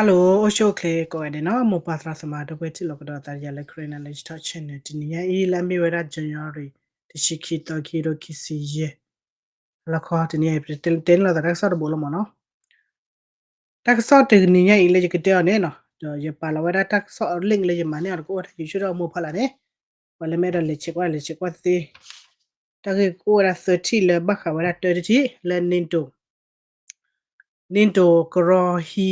Hello အိၣ်ဆူၣ်အိၣ်ချ့ကိးဂၤဒဲးနီၤ, မိၢ်ပၢ်သရၣ်သမါ ဒီပုၢ်ဝဲၢ်ထံၣ်လိာ်ကဒီးသးဒီးယၤလၢ Karen Knowledge Talk Channel တနံၤညါအံၤ လၢအမ့ၢ်ဝဲဒၣ် January တဆံခံသီ ခံကထိခံဆံယဲၢ်, လီခီ တနံၤညါအံၤ ပတဲန့ၢ်လိာ်သးတၢ်ကစီၣ်တဘိလီၤမ့ၢ်နီၤ. တၢ်ကစီၣ်တနံၤညါအံၤလၢယကတဲအီၤန့ၣ်နီၤ, ဒီးယပာ်လီၤဝဲဒၣ်တၢ်ကစီၣ် link လၢယမၤန့ၢ်အီၤ တကအိၣ်ဝဲဒၣ်ယဆိကမိၣ်မိၢ်ပၢ်လၢ်န့ၣ်, ပှၤလၢမ့ၢ်အဲၣ်ဒိးလဲၤဆဲးကွၢ် လဲၤဆဲးကွၢ်သ့. တၢ်ဂ့ၢ်ကအိၣ်ဝဲဒၣ်သၢထံၣ်လၢဘၣ်ဃးဝဲဒၣ်တၢ်တထံၣ်လၢ NATO NATO ကရ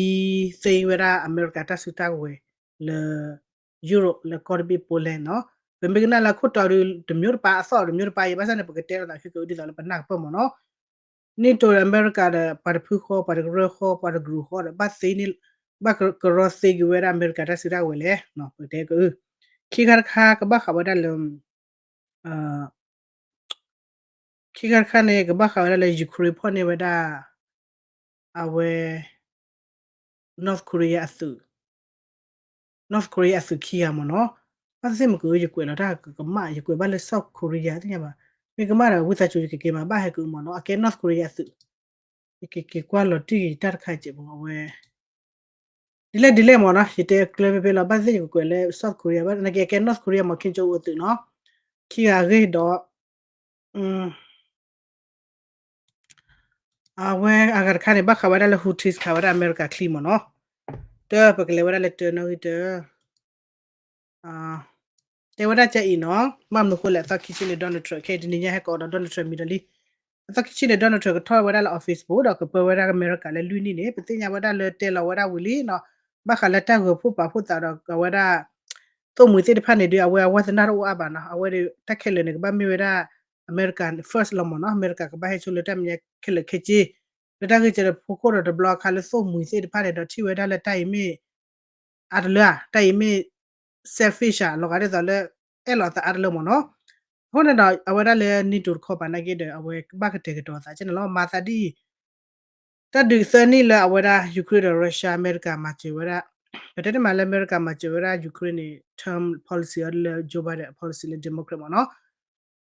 ီဟံးသ့ဝဲဒၣ်အမဲရကၤတၢ်စုတၢ်ကဝဲၤလၢ Europe လၢကီၢ်တဘ့ၣ် Poland နီၤ. ပမ့ၢ်ကနၣ်လၢခိၣ်တီဒုး တမျိုးတပါ အသီၣ်တမျိုးတပါအံၤ ဘၣ်ဆၣ်န့ၣ် ပကတဲလိာ်သးခဲကအုဒ်သိးလၢပနၢ်ကပၢၢ်မ့ၢ်နီၤ. NATO ဒီးအမဲရကၤဒီး ပှၤတဖုဃီ ပှၤတကရၢဃီ ပှၤတကရူၢ်ဃီဒီး ဘၣ်သ့န့ၣ် ဘၣ်ကရီသ့က့ၤဝဲဒၣ်အမဲရကၤတၢ်စုတၢ်ကဝဲၤလဲၣ် ပကတဲကအု. ခံခါတခါကဘၣ်ဃးဝဲဒၣ်လၢ ခံခါတခါန့ၣ် ကဘၣ်ဃးဝဲဒၣ်လၢ Ukraine ဖီၣ်န့ၢ်ဝဲဒၣ် အဝဲ North Korea အသုး, North Korea အသုးခံဂၤမ့ၢ်နီၤ. ဘၣ်သ့ၣ်သ့ၣ်မ့ၢ်က ယကွဲးလီၤတၢ်ကမၣ် ယကွဲးဘၣ်လၢ South Korea သ့ၣ်ညါဘၣ်. မ့ၢ်ကမၣ်ဒီး ဝံသးစူၤယကက့ၤမၤဘၣ် ဟဲကအုမ့ၢ်နီၤ. အကဲ North Korea အသုး, ယကက့ၤကွၢ်လီၤတံၢ်ယတၢ်တခါစဲးဖိ အဝဲ ဒ်လဲၣ်ဒ်လဲၣ်မ့ၢ်နီၤ, ယတဲကျၢၤဖဲဖဲလီၤ. ဘၣ်သ့ၣ်သ့ၣ်ယကကွဲးလၢ South Korea ဘၣ် နာ်က့အကဲ North Korea မ့ၢ် Kim Jong Un အသုးနီၤ. ခံဂၤအဂ့ၢ်ဒီး အဝဲအဂၤတခါန့ၣ် ဘၣ်ဃးဝဲဒၣ်လၢ Houthis ခးဝဲဒၣ်အမဲရကၤချံမ့ၢ်နီၤ. တၢ်ပကလဲၤဝဲဒၣ်လၢတၢနီၣ်ဂံၢ်တၢ တဲဝဲဒၣ်ကအံၤနီၤ, ဘၣ်မနုၤဃိလဲၣ် အသီခံဆံန့ၣ် Donald Trump ခဲအံၤတနံၤညါဟဲကိးဒီး Donald Trump မံၤဒီးလံ. အသီခံဆံန့ၣ် Donald Trump ကထီၣ်ဝဲဒၣ်လၢ office ဘိဒီး ကပၢဝဲဒၣ်အမဲရကၤလၢလွံၢ်နံၣ်န့ၣ် ပသ့ၣ်ညါဝဲဒၣ်လၢတဲလီၤဝဲဒၣ်ဝံၤလံနီၤ. ဘၣ်ဃးလၢတၢ်ဂၢၤဖှိၣ်ပာ်ဖှိၣ်သးဒီးအဝဲဒၣ် သိၣ်မှံၤသ့ၣ်တဖၣ်န့ၣ်ဒုး အဝဲအဝဲသနၢ်တအိၣ်အါဘၣ်နီၤ. အဝဲဒီးတၢ်ခဲလၢာ်န့ၣ် ကဘၣ်မ့ၢ်ဝဲဒၣ် America first လီၤမ့ၢ်နီၤ. အမဲရကၤကဘၣ်ဟဲဆိလၢတၢ်မဲာ်ညါခဲလၢာ်ခဲဆ့ လၢတၢ်ဂ့ၢ်ကဲဒီး ဖိခိၣ်ဒီးတဘျီအခါလၢသိၣ်မှံၤသ့ၣ်တဖၣ်န့ၣ်ဒီး ထံၣ်ဝဲဒၣ်လၢတၢ်အံၤမ့ၢ် အါတလၢဧါ, တၢ်အံၤမ့ၢ် selfish ဧါ, လီၤဂာ်ဒ်သိးလၢ အဲၣ်လီၤသးအါတလၢမ့ၢ်နီၤ. အဃိန့ၣ်ဒီး အဝဲဒၣ်လၢ NATO တခီပၤနာ်က့ဒီး အဝဲဘၣ်ကတဲာ်ကတီၤသးကဲန့ၣ်လီၤ. မၤသးဒ်အံၤ တၢ်ဒုးသၢနံၣ်လၢအဝဲဒၣ် Ukraine ဒီး Russia အမဲရကၤမၤစၢၤဝဲဒၣ်, ပတဲတမံၤလၢအမဲရကၤမၤစၢၤဝဲဒၣ် Ukraine န့ၣ် term policy အီၤလၢ Joe Biden policy လၢ Democrat မ့ၢ်နီၤ.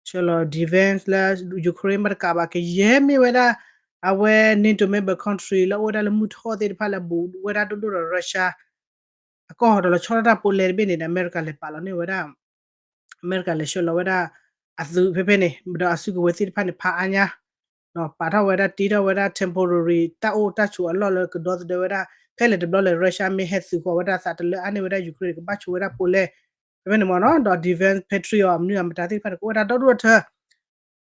ဆှၢလီၤ defense လၢ Ukraine မ့ၢ်တကးဘၣ် ကယဲၢ်မ့ၢ်ဝဲဒၣ် အဝဲ NATO member country လၢအိၣ်ဝဲဒၣ်လၢမုၢ်ထီၣ်သ့ၣ်တဖၣ်လၢ ဘူးဝဲဒၣ်ဒိၣ်ဒိၣ်ဒီး Russia အကီၢ်ဒီးလီၤဆီဒၣ်တၢ် Poland တဘ့ၣ်န့ၣ်ဒီး အမဲရကၤလဲၤပာ်လီၤန့ၢ်ဝဲဒၣ် အမဲရကၤလဲၤဆှၢလီၤဝဲဒၣ် အသုးဖဲဖဲန့ၣ် ဒီးအစုကဝဲၤသ့ၣ်တဖၣ်န့ၣ် ဖးအါညါ ပာ်ထီၣ်ဝဲဒၣ် တ့ထီၣ်ဝဲဒၣ် temporary တၢ်အိၣ်တၢ်ဆိးအလီၢ်လၢကဒီသဒၢဝဲဒၣ် ဖဲလဲၣ်တဘျီလဲၣ် Russia မ့ၢ်ဟဲသုးဃီၤဝဲဒၣ်သးတလၢအါန့ၢ်ဝဲဒၣ် Ukraine န့ၣ် ကဘၣ်ဆိဝဲဒၣ် Poland ဖဲဖဲန့ၣ်မ့ၢ်နီၤ ဒီး defense Patriot အမနုၤအမတၤသ့ၣ်တဖၣ်န့ၣ် ကအိၣ်ဝဲဒၣ်ဒီဒူၣ်အထၢ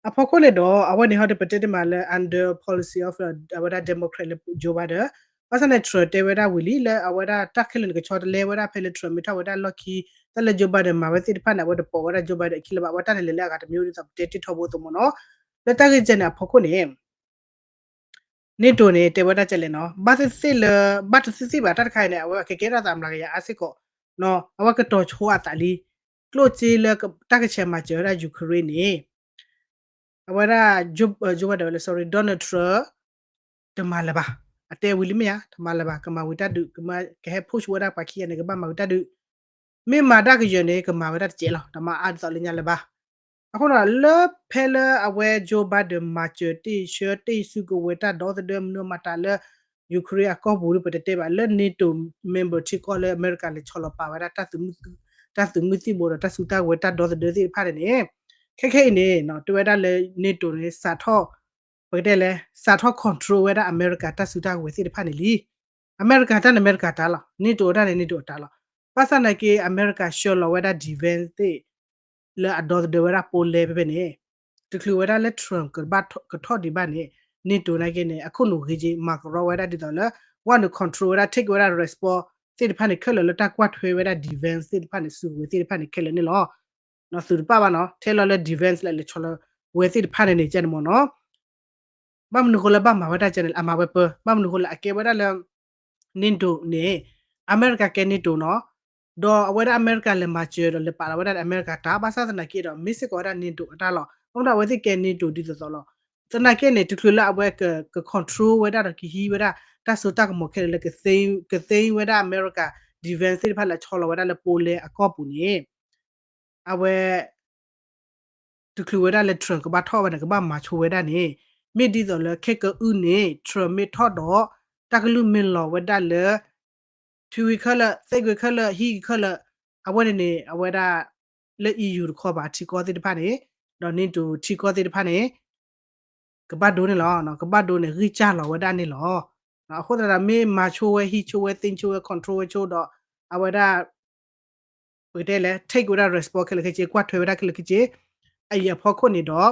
အဖီခိၣ်န့ၣ်ဒီး အဝဲန့ၣ်ဟီဒီးပတဲတမံၤလၢ under policy of အဝဲဒၣ် Democrat လၢ Joe Biden ဘၣ်ဆၣ်န့ၣ် Trump တဲဝဲဒၣ်ဝံၤလံ လၢအဝဲဒၣ်တၢ်ခဲလၢာ်န့ၣ် ကဆီတလဲဝဲဒၣ်ဖဲလၢ Trump မ့ၢ်ထီၣ်ဝဲဒၣ်လီၢ်ခံ တၢ်လၢ Joe Biden မၤဝဲသ့ၣ်တဖၣ်န့ၣ် အဝဲတပိာ်ဝဲဒၣ် Joe Biden အခံလၢၤဘၣ် အဝဲတၢ်န့ၣ်လဲၤလၢအဂၤတမံၤဒ်သိးပတဲတ့ထီဘိအသိးမ့ၢ်နီၤ လၢတၢ်ဂ့ၢ်ကဲန့ၣ် အဖီခိၣ်န့ၣ် NATO န့ၣ် တဲဝဲဒၣ်ကဲလဲၣ်နီၤ ဘၣ်သ့ၣ်သ့ၣ်လၢ ဘၣ်တသ့ၣ်သ့ၣ်ဘၣ်တၢ်တခါအံၤန့ၣ် အဝဲကကဲထီၣ်သးမျးကယၤအါစ့ၢ်ကီး အဝဲကတီၤဆိအသးလံ ကျိၣ်စ့လၢတၢ်ကဆဲးမၤစၢၤဝဲဒၣ် Ukraine န့ၣ် အဝဲဒၣ် Joe Biden ဝဲလၢ sorry Donald Trump တမၤလၢၤဘၣ် အတဲဝံၤလံမ့ၢ်ဧါ တမၤလၢၤဘၣ် ကမၤဝံၤတၢ်ဒုး ကဟဲ push ဝဲဒၣ်ပှၤခံဂၤန့ၣ် ကဘၣ်မၤဝံၤတၢ်ဒုး မ့ၢ်မၤတၢ်ကယၢၤန့ၣ် ကမၤဝဲဒၣ်တကဲးလီၤ တမၤအါဒ်သိးလၢညါလၢၤဘၣ် အဃိဒီး လၢဖဲလၢအဝဲ Joe Biden မၤစၢၤတ့ၢ်ဆှၢတ့ၢ်စုကဝဲၤတၢ်ဒီသဒၢမနုၤမတၤလၢ Ukraine အကီၢ်ပူၤဒီး ပတတဲဘၣ်လၢ NATO member ထံကီၢ်လၢအမဲရကၤလဲၤဆီလီၤပာ်ဝဲဒၣ် တၢ်သုးမုၢ်သံၣ်ဘိဒီး တၢ်စုတၢ်ကဝဲၤတၢ်ဒီသဒၢသ့ၣ်တဖၣ်န့ၣ်န့ၣ် ခဲခဲအံၤန့ၣ် တဲဝဲဒၣ်လၢ NATO န့ၣ် စးထီၣ် ပကတဲလဲၣ် စးထီၣ် control ဝဲဒၣ်အမဲရကၤတၢ်စုတၢ်ကဝဲၤသ့ၣ်တဖၣ်န့ၣ်လံ အမဲရကၤတၢ်န့ၣ် အမဲရကၤတၢ်လီၤ NATO တၢ်န့ၣ် NATO အတၢ်လီၤ ဘၣ်ဆၣ်နာ်က့ အမဲရကၤဆှၢလီၤဝဲဒၣ် defense သ့ၣ် လၢအဒီသဒၢဝဲဒၣ် Poland ဖဲဖဲန့ၣ် တချုးဝဲဒၣ်လၢ Trump ကဘၣ်ကထီၣ်ဒံးဘၣ်န့ၣ် NATO နာ်က့န့ၣ် အခိၣ်နူာ်ဂ့ၤက့ မၤကရီဝဲဒၣ်ဒ်သိးလၢ want to control ဝဲဒၣ် take ဝဲဒၣ် response သ့ၣ်တဖၣ်န့ၣ် ခဲလၢာ်လၢတၢ်ကွၢ်ထွဲဝဲဒၣ် defense သ့ၣ်တဖၣ်န့ၣ် စုကဝဲၤသ့ၣ်တဖၣ်န့ၣ် ခဲလၢာ်န့ၣ်လီၤ. သုတပာ်ဘၣ်နီၤ ထဲလီၤလၢ defense လၢလဲၤဆီလီၤဝဲသ့ၣ်တဖၣ်န့ၣ်န့ၣ် ကဲန့ၣ်မ့ၢ်နီၤ ဘၣ်မနုၤဃိလၢဘၣ်မၤဝဲဒၣ်ကဲန့ၣ် အမၤဝဲပၢ ဘၣ်မနုၤဃိလၢအကဲဝဲဒၣ်လၢ NATO န့ၣ် အမဲရကၤကဲ NATO နီၤ ဒီးအဝဲဒၣ်အမဲရကၤလဲၤမၤစၢၤဒီးလဲၤပာ်လီၤဝဲဒၣ်အမဲရကၤတၢ် ဘၣ်ဆၣ်သနာ်က့ဒီး မ့ၢ်စ့ၢ်ကီးဝဲဒၣ် NATO အတၢ်လီၤ ဘၣ်မနုၤအဝဲသ့ၣ်ကဲ NATO ဒ်သိးသိးလီၤ သနာ်က့န့ၣ် တချုးလၢအဝဲက control ဝဲဒၣ်ဒီးကဟံးဝဲဒၣ် တၢ်စိတၢ်ကမီၤခဲလၢာ်လၢ ကသ့ဝဲဒၣ်အမဲရကၤ defense သ့ၣ်တဖၣ်လၢဆီလီၤဝဲဒၣ်လၢ Poland အကီၢ်ပူၤန့ၣ် အဝဲ တချုးဝဲဒၣ်လၢ Trump ကဘၣ်ထီၣ်ဝဲန့ၣ် ကဘၣ်မၤဆိဝဲဒၣ်န့ၣ် မ့ၢ်ဒ်သိးလၢခဲကအုၣ်န့ၣ် Trump မ့ၢ်ထီၣ်ဒီး တၢ်ကလုၢ်မ့ၢ်လီၤဝဲဒၣ်လၢ ထွံၣ်ဂ့ၤခဲလၢာ်, သ့ၣ်ဂ့ၤခဲလၢာ်, ဟံးဂ့ၤခဲလၢာ်, အဝဲန့ၣ်န့ၣ် အဝဲဒၣ် လၢ E U တခီပၤထံကီၢ်သ့ၣ်တဖၣ်န့ၣ်, ဒီး NATO ထံကီၢ်သ့ၣ်တဖၣ်န့ၣ် ကဘၣ်ဒိန့ၣ်လီၤ. ကဘၣ်ဒိန့ၣ် ဂံၢ်စၢ်လီၤဝဲဒၣ်န့ၣ်လီၤ. အဃိသတးဒီး မ့ၢ်မၤဆိဝဲ ဟံးဆိဝဲ သ့ၣ်ဆိဝဲ control ဝဲဆိဒီး အဝဲဒၣ် ပကတဲလဲၣ် take ဝဲဒၣ် responsibility ခဲလၢာ်ခဲဆ့ ကွၢ်ထွဲဝဲဒၣ်ခဲလၢာ်ခဲဆ့ အအံၤအဖီခိၣ်န့ၣ်ဒီး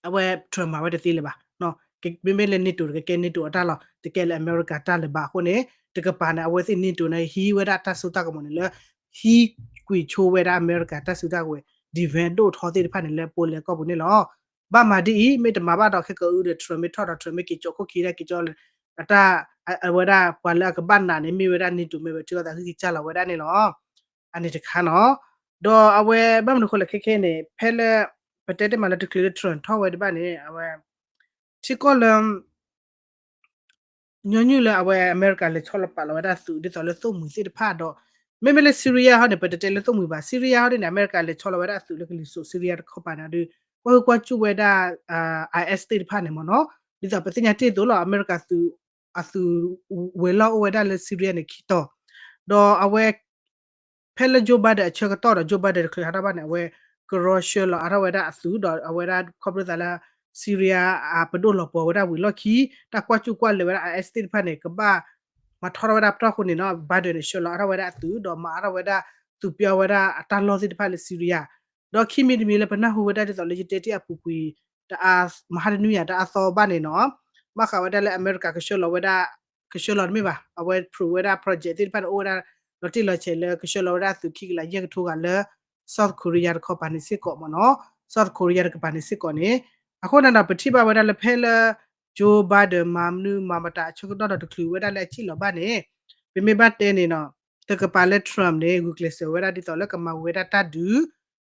အဝဲ Trump မၤဝဲတသ့လၢၤဘၣ်. မ့မ့ၢ်လၢ NATO တကကဲ NATO အတၢ်လီၤ, တကဲလၢအမဲရကၤတၢ်လၢၤဘၣ်အဃိန့ၣ် တကပၤန့ၣ် အဝဲသ့ၣ် NATO န့ၣ် ဟံးဝဲဒၣ်တၢ်စိတၢ်ကမီၤန့ၣ်လၢ ဟံးကွံာ်ဆိဝဲဒၣ်အမဲရကၤတၢ်စုတၢ်ကဝဲၤ defense ဒိၣ်ထီသ့ၣ်တဖၣ်န့ၣ် လၢပီၣ်လဲၣ်ကီၢ်ပူၤန့ၣ်လီၤ. ဘၣ်မၤဒ်အံၤ မ့ၢ်တမၤဘၣ်ဒီးခဲကအုဒီး Trump မ့ၢ်ထီၣ်ဒီး Trump မ့ၢ်က့ၤကၠီၣ်ခိၣ်ခံဒၣ်က့ၤကၠီၣ်လၢ အတၢ် အဝဲဒၣ်ပှၤလၢအကဘၣ်နာ်န့ၣ် မ့ၢ်ဝဲဒၣ် NATO မ့ၢ်ဝဲ ထံကီၢ်သးဂံၢ်ကစၢ်လီၤဝဲဒၣ်န့ၣ်လီၤ. အန့ၣ်တခါနီၤ. ဒီးအဝဲဘၣ်မနုၤဃိလဲၣ်ခဲခဲန့ၣ် ဖဲလၢ ပတဲတ့ၢ်မးလၢတချုးလၢ Trump ထီၣ်ဝဲဒံးဘၣ်န့ၣ် အဝဲ ထံကီၢ်လၢ ညီနုၢ်လၢအဝဲအမဲရကၤလဲၤဆီလီၤပာ်လီၤဝဲဒၣ်သုး ဒ်သိးလၢသိၣ်မှံၤသ့ၣ်တဖၣ်ဒီး မ့မ့ၢ်လၢ Syria ဟီန့ၣ် ပတတဲလၢသိၣ်မှံၤဘၣ် Syria ဟီဒ်န့ၣ် အမဲရကၤလဲၤဆီလီၤဝဲဒၣ်အသုးလၢကလံၤစိး Syria တခီပၤန့ၣ်ဒီး ကွၢ်ဟုၣ်ကွၢ်စူၣ်ဝဲဒၣ် IS သ့ၣ်တဖၣ်န့ၣ်မ့ၢ်နီၤ ဒ်သိးပသ့ၣ်ညါတ့ၢ်အသိးလီၤ အမဲရကၤသုး အသုးဝဲၤလီၢ်အိၣ်ဝဲဒၣ်လၢ Syria န့ၣ်ခံတီၤ ဒီးအဝဲ ဖဲလၢ Joe Biden အဆၢကတီၢ်ဒီး Joe Biden တချုးဟးထီၣ်ဘၣ်န့ၣ် အဝဲကရီဆှၢလီၤအါထီၣ်ဝဲဒၣ်အသုးဒီးအဝဲဒၣ်ခီဖျိသးလၢ Syria အပဒိၣ်လီၤပှီၤဝဲဒၣ်ဝံၤလီၢ်ခံ တၢ်ကွၢ်စူၣ်ကွၢ်လဲၤဝဲဒၣ် IS သ့ၣ်တဖၣ်န့ၣ် ကဘၣ်မၤထီၣ်ထီၣ်ဝဲဒၣ်ပတီၢ်ဃိန့ၣ်နီၤ Biden န့ၣ် ဆှၢလီၤအါထီၣ်ဝဲဒၣ်အသုးဒီးမၤအါထီၣ်ဝဲဒၣ်သူးပျီဝဲဒၣ်အတၢ်လီၢ်သ့ၣ်တဖၣ်လၢ Syria ဒီးခံမံၤတမံၤလၢပနၢ်ဟူဝဲဒၣ်ဒ်သိးလၢယတဲတ့ၢ်အပူၤကွံာ် တအါ မဟါတနွံယၤတအါသီဘၣ်န့ၣ်နီၤ ဘၣ်ဃးဝဲဒၣ်လၢအမဲရကၤကဆှၢလီၤဝဲဒၣ် ကဆှၢလီၤတမ့ၢ်ဘၣ် အဝဲ prove ဝဲဒၣ် project သ့ၣ်တဖၣ်န့ၣ် အိၣ်ဝဲဒၣ်လီၤတံၢ်လီၤဆဲးလၢကဆှၢလီၤဝဲဒၣ်အသုးခံကလးယဲၢ်ကထိဂၤလၢ South Korea တခီပၤန့ၣ်စ့ၢ်ကီးမ့ၢ်နီၤ South Korea တကပၤန့ၣ်စ့ၢ်ကီးန့ၣ် အဃိန့ၣ်ဒီးပထံၣ်ဘၣ်ဝဲဒၣ်လၢဖဲလၢ Joe Biden မၤမနုၤမၤမတၤအဆၢကတီၢ်ဒီးတချုးဝဲဒၣ်လၢအစံၣ်လီၤဘၣ်န့ၣ် ပမ့ၢ်ဘၣ်တဲန့ၣ်နီၤ တကပၤလၢ Trump န့ၣ် ဂုာ်ကျဲးစၢးဝဲဒၣ်ဒ်သိးလၢကမၤဝံၤဝဲဒၣ်တၢ်ဒုး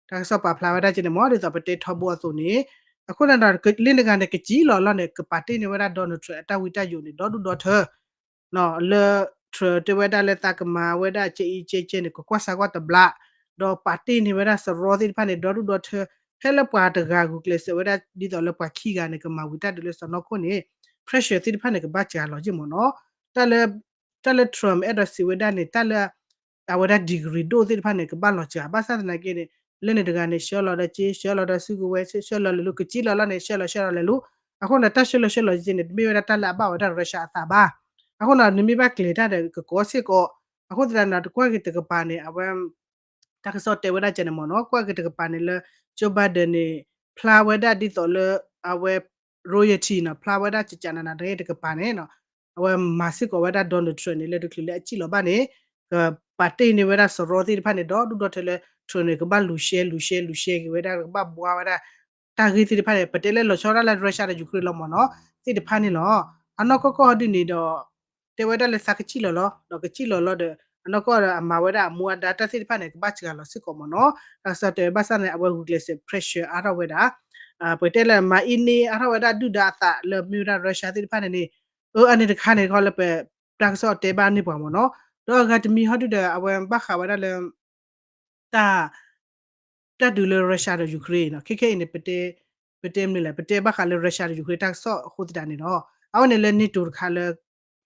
တၢ်ကစီၣ်ပာ်ဖျါဝဲဒၣ်က့န့ၣ်မ့ၢ် ဒ်သိးပတဲထီဘိအသိးန့ၣ် အဃိန့ၣ်ဒီး လၢနဂၤန့ၣ် ကစံၣ်လီၤလီၤန့ၣ် ကပာ်တ့ၢ်န့ၢ်ဝဲဒၣ် Donald Trump အတၢ်ဝံတၢ်ယိးန့ၣ် ဒီဒူၣ်ဒီထၢ လၢ Trump တဲဝဲဒၣ်လၢသးကမၤဝဲဒၣ်ကဲအံၤကဲကဲန့ၣ် ကကွၢ်စၢ်ကွၢ်တဘျး ဒီးပာ်တ့ၢ်န့ၢ်ဝဲဒၣ်စရီသ့ၣ်တဖၣ်န့ၣ် ဒီဒူၣ်ဒီထၢ ဖဲလၢပှၤတဂၤဂုာ်ကျဲးစၢးဝဲဒၣ်ဒ်သိးလၢပှၤခံဂၤန့ၣ် ကမၤဝံၤတၢ်ဒုးလၢစီၢ်နီၤခိၣ်န့ၣ် pressure သ့ၣ်တဖၣ်န့ၣ် ကဘၣ်စှၤလီၤက့မ့ၢ်နီၤ တၢ်လၢ တၢ်လၢ Trump အဲၣ်ဒိးစံးဝဲဒၣ်န့ၣ် တၢ်လၢ အဝဲဒၣ် degree ဒိၣ်သ့ၣ်တဖၣ်န့ၣ် ကဘၣ်လီၤစှၤ ဘၣ်ဆၣ်သနာ်က့န့ၣ် လၢန့ၣ်တဂၤန့ၣ် ဆှၢလီၤဒီးက့ ဆှၢလီၤဒီးစုကဝဲၤ ဆှၢလီၤလဲၤလူၤ ကစံၣ်လီၤလီၤန့ၣ် ဆှၢလီၤဆှၢလီၤလဲၤလူၤ အဃိန့ၣ် တၢ်ဆှၢလီၤဆှၢလီၤက့န့ၣ် တမ့ၢ်ဝဲဒၣ်တၢ်လၢအဘၣ်ဝဲဒၣ် Russia အသးဘၣ် အဃိန့ၣ် နမ့ၢ်ဘၣ်ကျဲၤတၢ်ဒီးကကီစ့ၢ်ကီး အဃိသတးန့ၣ် တကွၢ်က့ၤတကပၤန့ၣ် အဝဲ တၢ်ကစီၣ်တဲဝဲဒၣ်ကဲန့ၣ်မ့ၢ်နီၤ ကွၢ်က့ၤတကပၤန့ၣ်လၢ Joe Biden န့ၣ် ဖျါဝဲဒၣ်ဒ်သိးလၢ အဝဲ royalty နီၤ ဖျါဝဲဒၣ်ကကနနတဂ့ၢ်တကပၤန့ၣ် အဝဲမၤစ့ၢ်ကီးဝဲဒၣ် Donald Trump န့ၣ် လၢတချုးလၢအစံၣ်လီၤဘၣ်န့ၣ် ကပာ်တ့ၢ်န့ၢ်ဝဲဒၣ်စရီသ့ၣ်တဖၣ်န့ၣ် ဒီဒူၣ်ဒီထၢလၢ Trump န့ၣ် ကဘၣ်လူၤရှဲ လူၤရှဲ လူၤရှဲက့ၤဝဲဒၣ် ကဘၣ်ဘှါဝဲဒၣ် တၢ်ဂ့ၢ်သ့ၣ်တဖၣ်န့ၣ် ပတဲလၢလီၤဆီဒၣ်လၢ Russia ဒီး Ukraine လီၤမ့ၢ်နီၤ သ့ၣ်တဖၣ်န့ၣ်လီၤ. အနီၢ်ကီၢ်ကီၢ်ဒ်န့ၣ်ဒီး တဲဝဲဒၣ်လၢသးကစံၣ်လီၤလီၤ ဒီးကစံၣ်လီၤလီၤဒီး အနီၢ်ကီၢ်ဒီးအမၤဝဲဒၣ်အမူအဒါတၢ်သ့ၣ်တဖၣ်န့ၣ် ကဘၣ်စှၤလီၤစ့ၢ်ကီးမ့ၢ်နီၤ တၢ်ကစီၣ်တဲဝဲဘၣ်ဆၣ်န့ၣ် အဝဲဂုာ်ကျဲးစၢး pressure အါထီၣ်ဝဲဒၣ် ပတဲလၢမၤအံၤန့ၢ်အါထီၣ်ဝဲဒၣ်ဒုၣ်ဒါအသးလၢမ့ၢ်ဝဲဒၣ် Russia သ့ၣ်တဖၣ်န့ၣ်န့ၣ် အၢ အန့ၣ်တခါန့ၣ်ခီလၢပ တၢ်ကစီၣ်တဲဘၣ်န့ၢ်ပှၤမ့ၢ်နီၤ ဒီးအဂၤတမံၤဟီဒုဒီး အဝဲဘၣ်ဃးဝဲဒၣ်လၢ တၢ် တၢ်ဒုးလၢ Russia ဒီး Ukraine နီၤ ခဲခဲအံၤန့ၣ် ပတဲ ပတဲမနုၤလဲၣ် ပတဲဘၣ်ဃးလၢ Russia ဒီး Ukraine တၢ်ကစီၣ်အဃိသတးန့ၣ်ဒီး အဝဲန့ၣ်လၢ NATO တခါလၢ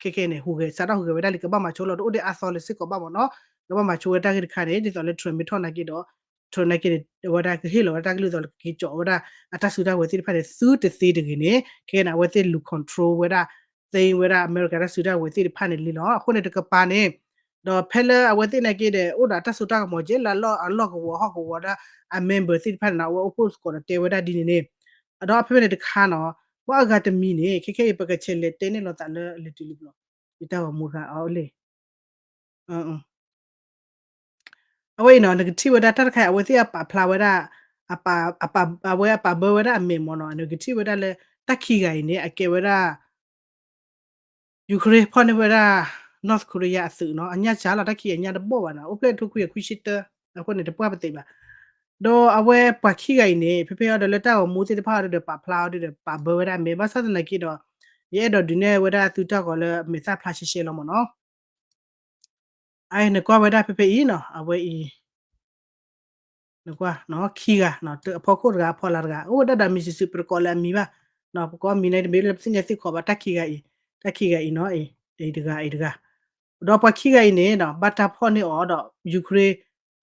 ခဲခဲအံၤန့ၣ် ဟူးဂဲၤ စးထီၣ်ဟူးဂဲၤဝဲဒၣ်လံ ကဘၣ်မၤဆိလီၤတအိၣ်ဒံးအါသီလၢၤစ့ၢ်ကီးဘၣ်မ့ၢ်နီၤ ကဘၣ်မၤဆိဝဲတၢ်ဂ့ၢ်တခါန့ၣ် ဒ်သိးလၢ Trump မ့ၢ်ထီၣ်နာ်က့ဒီး Trump နာ်က့န့ၣ် အဝဲဒၣ်ကဟ့ၣ်လီၤဝဲဒၣ်တၢ်ကလုၢ်သီးလၢကက့ၤကၠီးဝဲဒၣ် အတၢ်စုတၢ်ဝဲၤသ့ၣ်တဖၣ်န့ၣ် သုတသ့တဂ့ၤန့ၣ် ခဲခဲန့ၣ် အဝဲသ့ၣ်လူၤ control ဝဲဒၣ် သ့ဝဲဒၣ်အမဲရကၤတၢ်စုတၢ်ဝဲၤသ့ၣ်တဖၣ်န့ၣ်လံလီၤ. အဃိန့ၣ်တကပၤန့ၣ် ဒီးဖဲလၢအဝဲသ့ၣ်နာ်က့ဒီး အိၣ်ဒီးတၢ်စိတၢ်ကမီၤကဲလၢအလီၢ်ကဝီၤဟီၣ်ကဝီၤဒီး အ member သ့ၣ်တဖၣ်န့ၣ်နီၤ အဝဲအိၣ်ဖှိၣ်သကိးဒီးတဲဝဲဒၣ်ဒ်န့ၣ်န့ၣ် ဒီးဖဲဖဲန့ၣ်တခါနီၤ ဘၣ်အဂၤတမံၤန့ၣ် ခဲခဲအံၤ ပကဆဲးလဲၤတဲန့ၢ်လိာ်သးလၢလဲၤတုၤလံဘျီ ယတၢ်ဂီၤမူတဂၤအီၤလံ အဝဲအံၤနီၤ နကထံၣ်ဝဲဒၣ်တၢ်တခါအံၤ အဝဲသ့ၣ်အပာ်ဖျါဝဲဒၣ် အပာ် အပာ် အဝဲအပာ်ဘၢဝဲဒၣ်အမဲာ်မ့ၢ်နီၤ နကထံၣ်ဝဲဒၣ်လၢ တၢ်ခံဂၤအံၤန့ၣ် အကဲဝဲဒၣ် Ukraine ဖီၣ်န့ၢ်ဝဲဒၣ် North Korea အသုးနီၤ အညၣ်စှၤလီၤ တၢ်ခံအညၣ်တဘီၣ်ဘၣ်နီၤ အိၣ်ဖျဲၣ်ထူခွံအခွံဆံတၢ အဃိန့ၣ် တပှၢ်ပသ့ၣ်ဘၣ် ဒီးအဝဲပှၤခံဂၤအံၤန့ၣ် ဖဲဖဲအံၤဒီးလၢတၢ်ဂီၤမူသ့ၣ်တဖၣ်အံၤဒီးပာ်ဖျါအီၤဒီး ပာ်ဘၢဝဲဒၣ်အမဲာ် ဘၣ်ဆၣ်သနာ်က့ဒီး ယအဲၣ်ဒိးဒုးနဲၣ်ဝဲဒၣ်သုတၢ်ဂီၤလၢအမဲာ်သၣ်ဖျါရှဲရှဲလီၤမ့ၢ်နီၤ အအံၤနကွၢ်ဝဲဒၣ်ဖဲဖဲအံၤနီၤ အဝဲအံၤ နကွၢ် ခံဂၤ အဖီခိၣ်တဂၤ အဖီလာ်တဂၤ အိၣ်ဝဲဒၣ်ဒီးမံၤစုာ်စုာ် ပတကိးလၢအမံၤဘၣ် ပကိးမံၤန့ၣ် တမ့ၢ်လၢပသ့ၣ်ညါသ့ၣ်ခီဘၣ် တၢ်ခံဂၤအံၤ တၢ်ခံဂၤအံၤနီၤ အံၤတဂၤ အံၤတဂၤ ဒီးပှၤခံဂၤအံၤန့ၣ် ဘၣ်တၢ်ဖီၣ်န့ၢ်အီၤဒီး Ukraine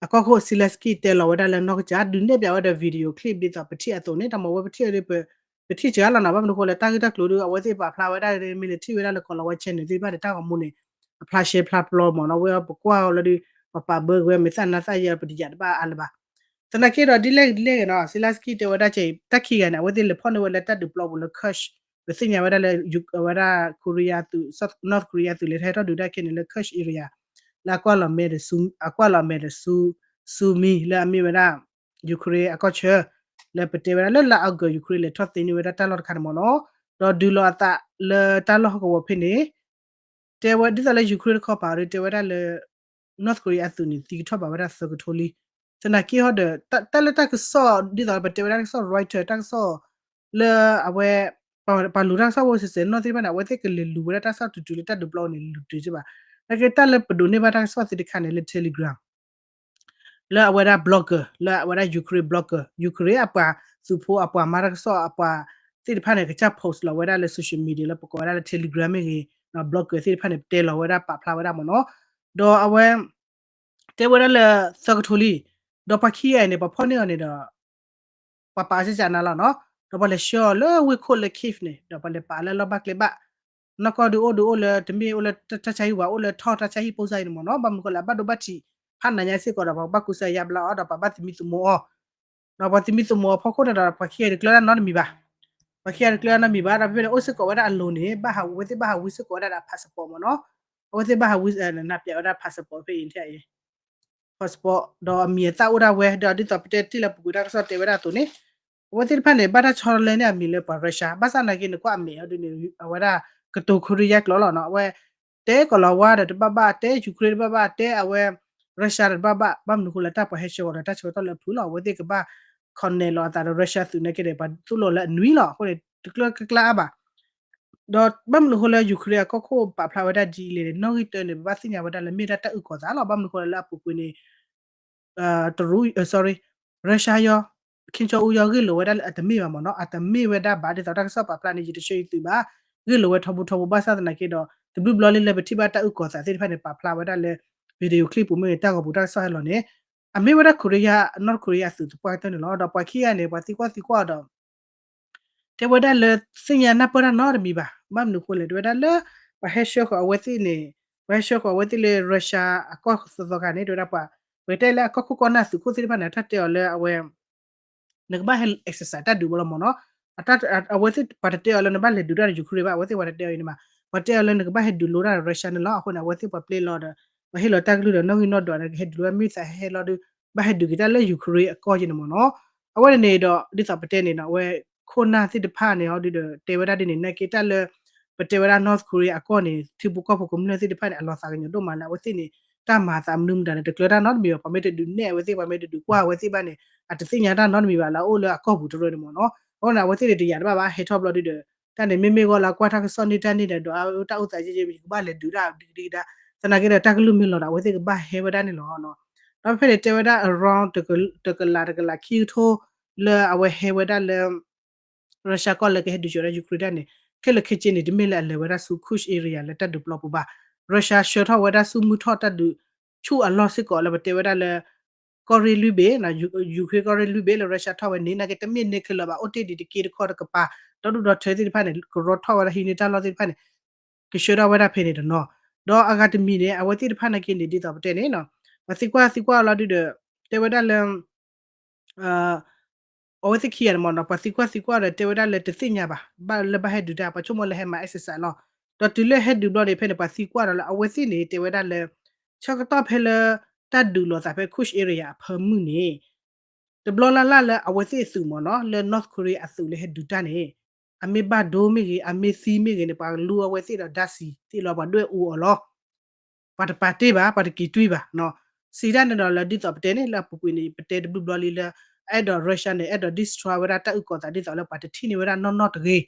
အကီၢ်ခိၣ် Zelensky တဲလီၤဝဲဒၣ်လၢနီၢ်ကစၢ် ဒုးနဲၣ်ပၠးဝဲဒီး video clip ဒ်သိးပထံၣ်အသိးန့ၣ် တၢ်မၤဝဲပထံၣ်ဒီး ပထံၣ်စှၤလီၤနီၤ ဘၣ်မနုၤဃိလဲၣ် တၢ်ဂ့ၢ်တၢ်ကျိၤဒီး အဝဲသ့ၣ်ပာ်ဖျါဝဲဒၣ် မ့ၢ်လဲၤထံၣ်ဝဲဒၣ်လၢ ကီၤလၤဝါ channel သ့ၣ်တဖၣ်န့ၣ် တၢ်ဂီၤမူန့ၣ် အဖျါရှဲဖျါပျီမ့ၢ်နီၤ ဝဲပကွၢ်အီၤလီၤဒီး ပပာ်ဘၢက့ၤဝဲ မ့ၢ်သၣ်နါသၣ်ယဲၢ် ပတယာ်တဘၣ်အါလၢၤဘၣ်. သနာ်က့ဒီး ဒ်လဲၣ်ဒ်လဲၣ်ဂ့ၤနီၤ Zelensky တဲဝဲဒၣ်ကဲအံၤ တၢ်ခံဂၤန့ၣ် အဝဲသ့ၣ်လဲၤဖီၣ်န့ၢ်ဝဲလၢတၢ်ဒုးပျီပူၤလၢ Kursk ပသ့ၣ်ညါဝဲဒၣ်လၢ ဝဲဒၣ် Korea သုး North Korea သုး လဲၤဟဲထီၣ်ဒုးတၢ်ခဲန့ၣ်လၢ Kursk area လၢအကွၢ်လီၤမဲာ်ဒီး အကွၢ်လီၤမဲာ်ဒီး Sumy လၢအမ့ၢ်ဝဲဒၣ် Ukraine အကီၢ်ဆၢ လၢပတဲဝဲဒၣ်လၢလါအီကူး Ukraine လဲၤထီၣ်သ့န့ၢ်ဝဲဒၣ်တၢ်လီၢ်တခါန့ၣ်မ့ၢ်နီၤ ဒီးဒုးလီၤအသးလၢတၢ်လီၢ်ဟီၣ်ကဝီၤဖဲန့ၣ် တဲဝဲဒ်သိးလၢ Ukraine တခီပၤဒီး တဲဝဲဒၣ်လၢ North Korea အသုးန့ၣ် သံကထီၣ်ဘၣ်ဝဲဒၣ်သၢကထိလံ. သနာ်က့ဟီဒီး တၢ်လၢတၢ်ကစီၣ် ဒ်သိးပတဲဝဲဒၣ်တၢ်ကစီၣ် Reuters တၢ်ကစီၣ် လၢအဝဲ ပှၤလူၤတၢ်ကစီၣ်ဖိစဲးစဲးနီၢ်သ့ၣ်တဖၣ်န့ၣ် အဝဲသ့ၣ်ကလဲၤလူၤဝဲဒၣ်တၢ်ကစီၣ်တုၤတုၤလၢတၢ်ဒုးပျီန့ၣ် လူၤတုၤက့ဘၣ်. သနာ်က့တၢ်လၢပဒိးန့ၢ်ဘၣ်တၢ်ကစီၣ်သ့ၣ်တခါန့ၣ် လၢ Telegram လၢအဝဲဒၣ် blogger လၢအဝဲဒၣ် Ukraine blogger Ukraine အပှၤသုးဖိအပှၤမၤတၢ်ကစီၣ် အပှၤသ့ၣ်တဖၣ်န့ၣ် ကစၢ် post လီၤဝဲဒၣ်လၢ social media လၢပကိးဝဲဒၣ်လၢ Telegram မ့ၢ်ဂ့ၤ blogger သ့ၣ်တဖၣ်န့ၣ် တဲလီၤဝဲဒၣ်ပာ်ဖျါဝဲဒၣ်မ့ၢ်နီၤ. ဒီးအဝဲ တဲဝဲဒၣ်လၢသၢကထိလံ. ဒီးပှၤခံဂၤအံၤန့ၣ် ပှၤဖီၣ်န့ၢ်အီၤန့ၣ်ဒီး ပှၤပာ်အစ့ၢ်ကီးနၤလီၤနီၤ. ဒီးပှၤလဲၤဆှၢအီၤလၢဝ့ၢ်ခိၣ်လၢ Kyiv န့ၣ် ဒီးပှၤလဲၤပာ်လၢလီၢ်ဘၣ်ကျဲဘၣ် နီၢ်ကီၢ်ဒုးအိၣ်ဒုးအိၣ်လၢ တမ့ၢ်အိၣ်လၢတၢ်ဆါဟံၣ်ဝဲ အိၣ်လၢထီၣ်တၢ်ဆါဟံၣ်ပိၢ်စၢ်အံၤန့ၣ်မ့ၢ်နီၤ. ဘၣ်မနုၤဃိလဲၣ် အဘၣ်ဒိဘၣ်ထံး ဖးနးညါစ့ၢ်ကီးဒီး ပှၤကဘၣ်ကူစါယါဘျါအီၤ ဒီးပှၤဘၣ်သမံသမိးအီၤ ဒီးပှၤသမံသမိးအီၤဖီခိၣ်န့ၣ်ဒီး ပှၤခံဂၤတကျၢၤတၢ်နီတမံၤဘၣ်. ပှၤခံဂၤတကျၢၤတၢ်နီတမံၤဘၣ် ဒီးဖဲန့ၣ် အိၣ်စ့ၢ်ကီးဝဲဒၣ်အလိၤန့ၣ် ဘၣ်ဟးဝဲသ့ၣ်ဘၣ်ဟးဝံစ့ၢ်ကီးဝဲဒၣ်ဒီး passport မ့ၢ်နီၤ. အဝဲသ့ၣ်ဘၣ်ဟးဝံ နၢ်ပၠးဝဲဒၣ် passport ဖဲအံၤ passport ဒီးအမံၤအသၣ်အိၣ်ဒၣ်ဝဲ ဒီးဒ်သိးပတဲတ့ၢ်လၢပူၤကွံာ်တၢ်ကစီၣ်တဲဝဲဒၣ်အသိးန့ၣ် အဝဲသ့ၣ်တဖၣ်န့ၣ် ဘၣ်တၢ်ဆီတလဲန့ၢ်အမံၤလၢပှၤ Russia ဘၣ်ဆၣ်သနာ်က့န့ၣ် ကွၢ်အမဲာ်အီၤဒ်န့ၣ် အဝဲဒၣ်ကတိၤ Korea ကျိာ်လီၤနီၤ. အဝဲ တဲကီၤလၤဝါဒီးတဘၣ်ဘၣ် တဲ Ukraine တဘၣ်ဘၣ် တဲအဝဲ Russia ဒီးတဘၣ်ဘၣ် ဘၣ်မနုၤဃိလၢတၢ်ပှၤဟဲဆှၢအီၤဒီးတၢ်ဆှၢကတီၢ်လၢအဖုၣ်လီၤ. အဝဲသ့ၣ်ကဘၣ် connect လီၤအသးဒီး Russia သုးနာ်က့ဒီး ပှၤသိၣ်လိလၢအနွံလီၤ. အဃိန့ၣ် တကျၢၤကကျါအါဘၣ်. ဒီးဘၣ်မနုၤဃိလၢ Ukraine အကီၢ်ခိၣ်ပာ်ဖျါဝဲဒၣ်ဒ်လဲၣ်န့ၣ် နီၣ်ဂံၢ်တၢန့ၣ် ပဘၣ်သ့ၣ်ညါဝဲဒၣ်လၢမ့ၢ်ဒၣ်တၢ်အုၣ်ကီၤသးလီၤ. ဘၣ်မနုၤဃိလၢလၢအပူၤကွံာ်န့ၣ် တရူး sorry Russia ယီၤ Kim Jong Un ယီၤ ဂ့ၢ်လိာ်ဝဲဒၣ်လၢအတမ့ၢ်ဘၣ်မ့ၢ်နီၤ အတမ့ၢ်ဝဲဒၣ်ဘၣ် ဒ်သိးတၢ်ကစီၣ်ပာ်ဖျါန့ၣ် ယတဆှၢယသုးဘၣ် ဂ့ၢ်လိာ်ဝဲထီဘိထီဘိ ဘၣ်ဆၣ်သနာ်က့ဒီး တဘျုးဘျီလံလၢပထံၣ်ဘၣ်တၢ်အုၣ်ကီၤသးသ့ၣ်တဖၣ်န့ၣ် ပာ်ဖျါဝဲဒၣ်လၢ video clip ပူၤမ့ၢ်ဂ့ၤ တၢ်ဂီၤပူၤတၢ်ကစီၣ်ဟဲလီၤန့ၣ် အမ့ၢ်ဝဲဒၣ် Korea North Korea အသုးသပှၢ်ကတၢၢ်န့ၣ်လီၤ. ဒီးပှၤခံဂၤန့ၣ် ပှၤသံကွၢ်သံကွၢ်ဒီး တဲဝဲဒၣ်လၢသ့ၣ်ညါနၢ်ပၢၢ်တၢ်နီတမံၤဘၣ်. ဘၣ်မနုၤဃိလဲၣ် တဲဝဲဒၣ်လၢ ပှၤဟဲဆှၢဃီၤအဝဲသ့ၣ်န့ၣ် ပှၤဟဲဆှၢဃီၤအဝဲသ့ၣ်လၢ Russia အကီၢ်သီသီခါန့ၣ် တဲဝဲဒၣ်ပှၤ ပတဲလၢအကီၢ်ခိၣ်ကီၢ်နၢ်သုးခိၣ်သ့ၣ်တဖၣ်န့ၣ် တၢ်တဲအီၤလၢအဝဲ နကဘၣ်ဟဲ exercise တၢ်ဒုးဘၣ်လီၤမ့ၢ်နီၤ. အဝဲသ့ၣ်ပှၤတတဲအီၤလၢနဘၣ်လဲၤဒုးတၢ်ဒီး Ukraine ဘၣ် အဝဲသ့ၣ်ပှၤတတဲအီၤအံၤန့ၣ်ဘၣ်. ပှၤတဲအီၤလၢနကဘၣ်ဟဲဒုးလိတၢ်ဒီး Russia န့ၣ်လီၤ. အဃိန့ၣ် အဝဲသ့ၣ်ပှၤပျဲလီၤဒီး ပှၤဟ့ၣ်လီၤတၢ်ကလုၢ်ဒီး နီၣ်ဂံၢ်နီၣ်ဒွးန့ၣ် ကဟဲဒုးလိဝဲမ့ၢ်သးဟဲဟဲလီၤဒီး ဘၣ်ဟဲဒုးက့ၤတၢ်လၢ Ukraine အကီၢ်ယဲန့ၣ်မ့ၢ်နီၤ. အဝဲန့ၣ်န့ၣ်ဒီး ဒ်သိးပတဲန့ၣ်နီၤ အဝဲ ခိၣ်နၢ်သ့ၣ်တဖၣ်န့ၣ်ဟီဒုဒီး တဲဝဲဒၣ်ဒ်န့ၣ် နာ်က့တၢ်လၢ ပတဲဝဲဒၣ် North Korea အကီၢ်န့ၣ် ထံဖိကီၢ်ဖိကမျၢၢ်သ့ၣ်တဖၣ်န့ၣ် အလီၤသးကညီၤဒိၣ်မးလၢအဝဲသ့ၣ်န့ၣ် တၢ်မၤအသးမနုၤမတၤန့ၣ် တကျၢၤတၢ်နီတမံၤဘၣ်. ပှၤမ့ၢ်တဒုးနဲၣ်အဝဲသ့ၣ် ပှၤမ့ၢ်တဒုးနဲၣ်အဝဲသ့ၣ်ဘၣ်န့ၣ် အတသ့ၣ်ညါတၢ်နီတမံၤဘၣ်လၢအအိၣ်လၢအကီၢ်ပူၤတရၢန့ၣ်မ့ၢ်နီၤ. အဃိန့ၣ် အဝဲသ့ၣ်န့ၣ်တယာ်တဘၣ်ဘၣ် ဟဲထီၣ်ဘျီဒုဒီး တၢ်န့ၣ်မ့မ့ၢ်ဂီၢ်လၢကွၢ်တၢ်ကစီၣ်န့ၢ်တၢ်န့ၢ်ဒီး ဒွးတၢ်အိၣ်သးယဲယဲ ယကဘၣ်လဲၤဒုးတၢ်ဒုးကဒံကဒါ သနာ်က့ဒီးတၢ်ကလုၢ်မ့ၢ်လီၤဒီး အဝဲသ့ၣ်ကဘၣ်ဟဲဝဲဒၣ်န့ၣ်လီၤ. ဒီးဖဲန့ၣ်တဲဝဲဒၣ် around တကလးတကလးခံကထိ လၢအဝဲဟဲဝဲဒၣ်လၢ Russia ကီၢ်လၢကဟဲဒုးဆူၣ်ဝဲဒၣ် Ukraine တၢ်န့ၣ် ခဲလၢာ်ခဲဆ့န့ၣ် တမ့ၢ်လၢအလဲၤဝဲဒၣ်ဆူ Kursk area လၢတၢ်ဒုးပျီပူၤဘၣ်. Russia ဆှၢထီၣ်ဝဲဒၣ်ဆူမုၢ်ထီၣ်တၢ်ဒုးဆူၣ်အလီၢ်စ့ၢ်ကီးလၢပတဲဝဲဒၣ်လၢ ကီၢ်ရ့ၣ်လွံၢ်ဘ့ၣ် Ukraine ကီၢ်ရ့ၣ်လွံၢ်ဘ့ၣ်လၢ Russia ထီၣ်ဝဲန့ၣ် နာ်က့တမ့ၢ်န့ၢ်ခဲလၢာ်ဘၣ် အိၣ်တ့ၢ်ဒံးတက့တခီတကပၤ ဒီဒူၣ်ဒီထၢသ့ၣ်တဖၣ်န့ၣ် ကရီထီၣ်ဝဲဒၣ်ဟံးန့ၢ်တၢ်လီၢ်သ့ၣ်တဖၣ်န့ၣ် ကဆှၢထီၣ်ဝဲဒၣ်ဖဲန့ၣ်တနီၤ. ဒီးအဂၤတမံၤန့ၣ် အဝဲသ့ၣ်တဖၣ်နာ်က့န့ၣ် ဒ်သိးပတဲန့ၣ်နီၤ ပှၤသံကွၢ်သံကွၢ်လီၤဒုဒီး တဲဝဲဒၣ်လၢ အဝဲသ့ၣ်ခံဂၤန့ၣ်မ့ၢ်နီၤ ပှၤသံကွၢ်သံကွၢ်ဒီးတဲဝဲဒၣ်လၢတသ့ၣ်ညါဘၣ် ဘၣ်လၢဘၣ်ဟဲဒုးတၢ် ပှၤဆိကမိၣ်လၢဟဲမၤ exercise လီၤ. ဒီးတုၤလၢဟဲဒုးဘျီန့ၣ် ဖဲန့ၣ် ပှၤသံကွၢ်ဒီးလၢအဝဲသ့ၣ်န့ၣ် တဲဝဲဒၣ်လၢ ဆၢကတီၢ်ဖဲလၢ တၢ်ဒုးလိာ်သးဖဲ Kursk area အဖၢမုၢ်န့ၣ် တဘျီလၢ်လၢ်လၢအဝဲသ့ၣ်အသုးမ့ၢ်နီၤ လၢ North Korea အသုးလၢဟဲဒုးတၢ်န့ၣ် အမ့ၢ်ဘၣ်ဒိမ့ၢ်ဂ့ၤ အမ့ၢ်သံမ့ၢ်ဂ့ၤန့ၣ် ပှၤလူအဝဲသ့ၣ်ဒီး ဓာတ်ဆီ သ့ၣ်လီၤ ပှၤဒွဲၣ်အူအီၤလီၤ. ပှၤတပာ်တ့ၢ်ဘၣ် ပှၤတက့ၤတွံၢ်ဘၣ်နီၤ. စံးတၢ်န့ၣ်ဒီးလၢဒ်သိးပတဲန့ၣ် လၢအပူၤကွံာ်န့ၣ် ပတဲတဘျုးဘျီလံလၢ အဲၣ်ဒိး Russia န့ၣ် အဲၣ်ဒိး destroy ဝဲဒၣ်တၢ်အုၣ်ကီၤသးဒ်သိးလၢပှၤတထံၣ်န့ၢ်ဝဲဒၣ်နီၢ်နီၢ်တဂ့ၤ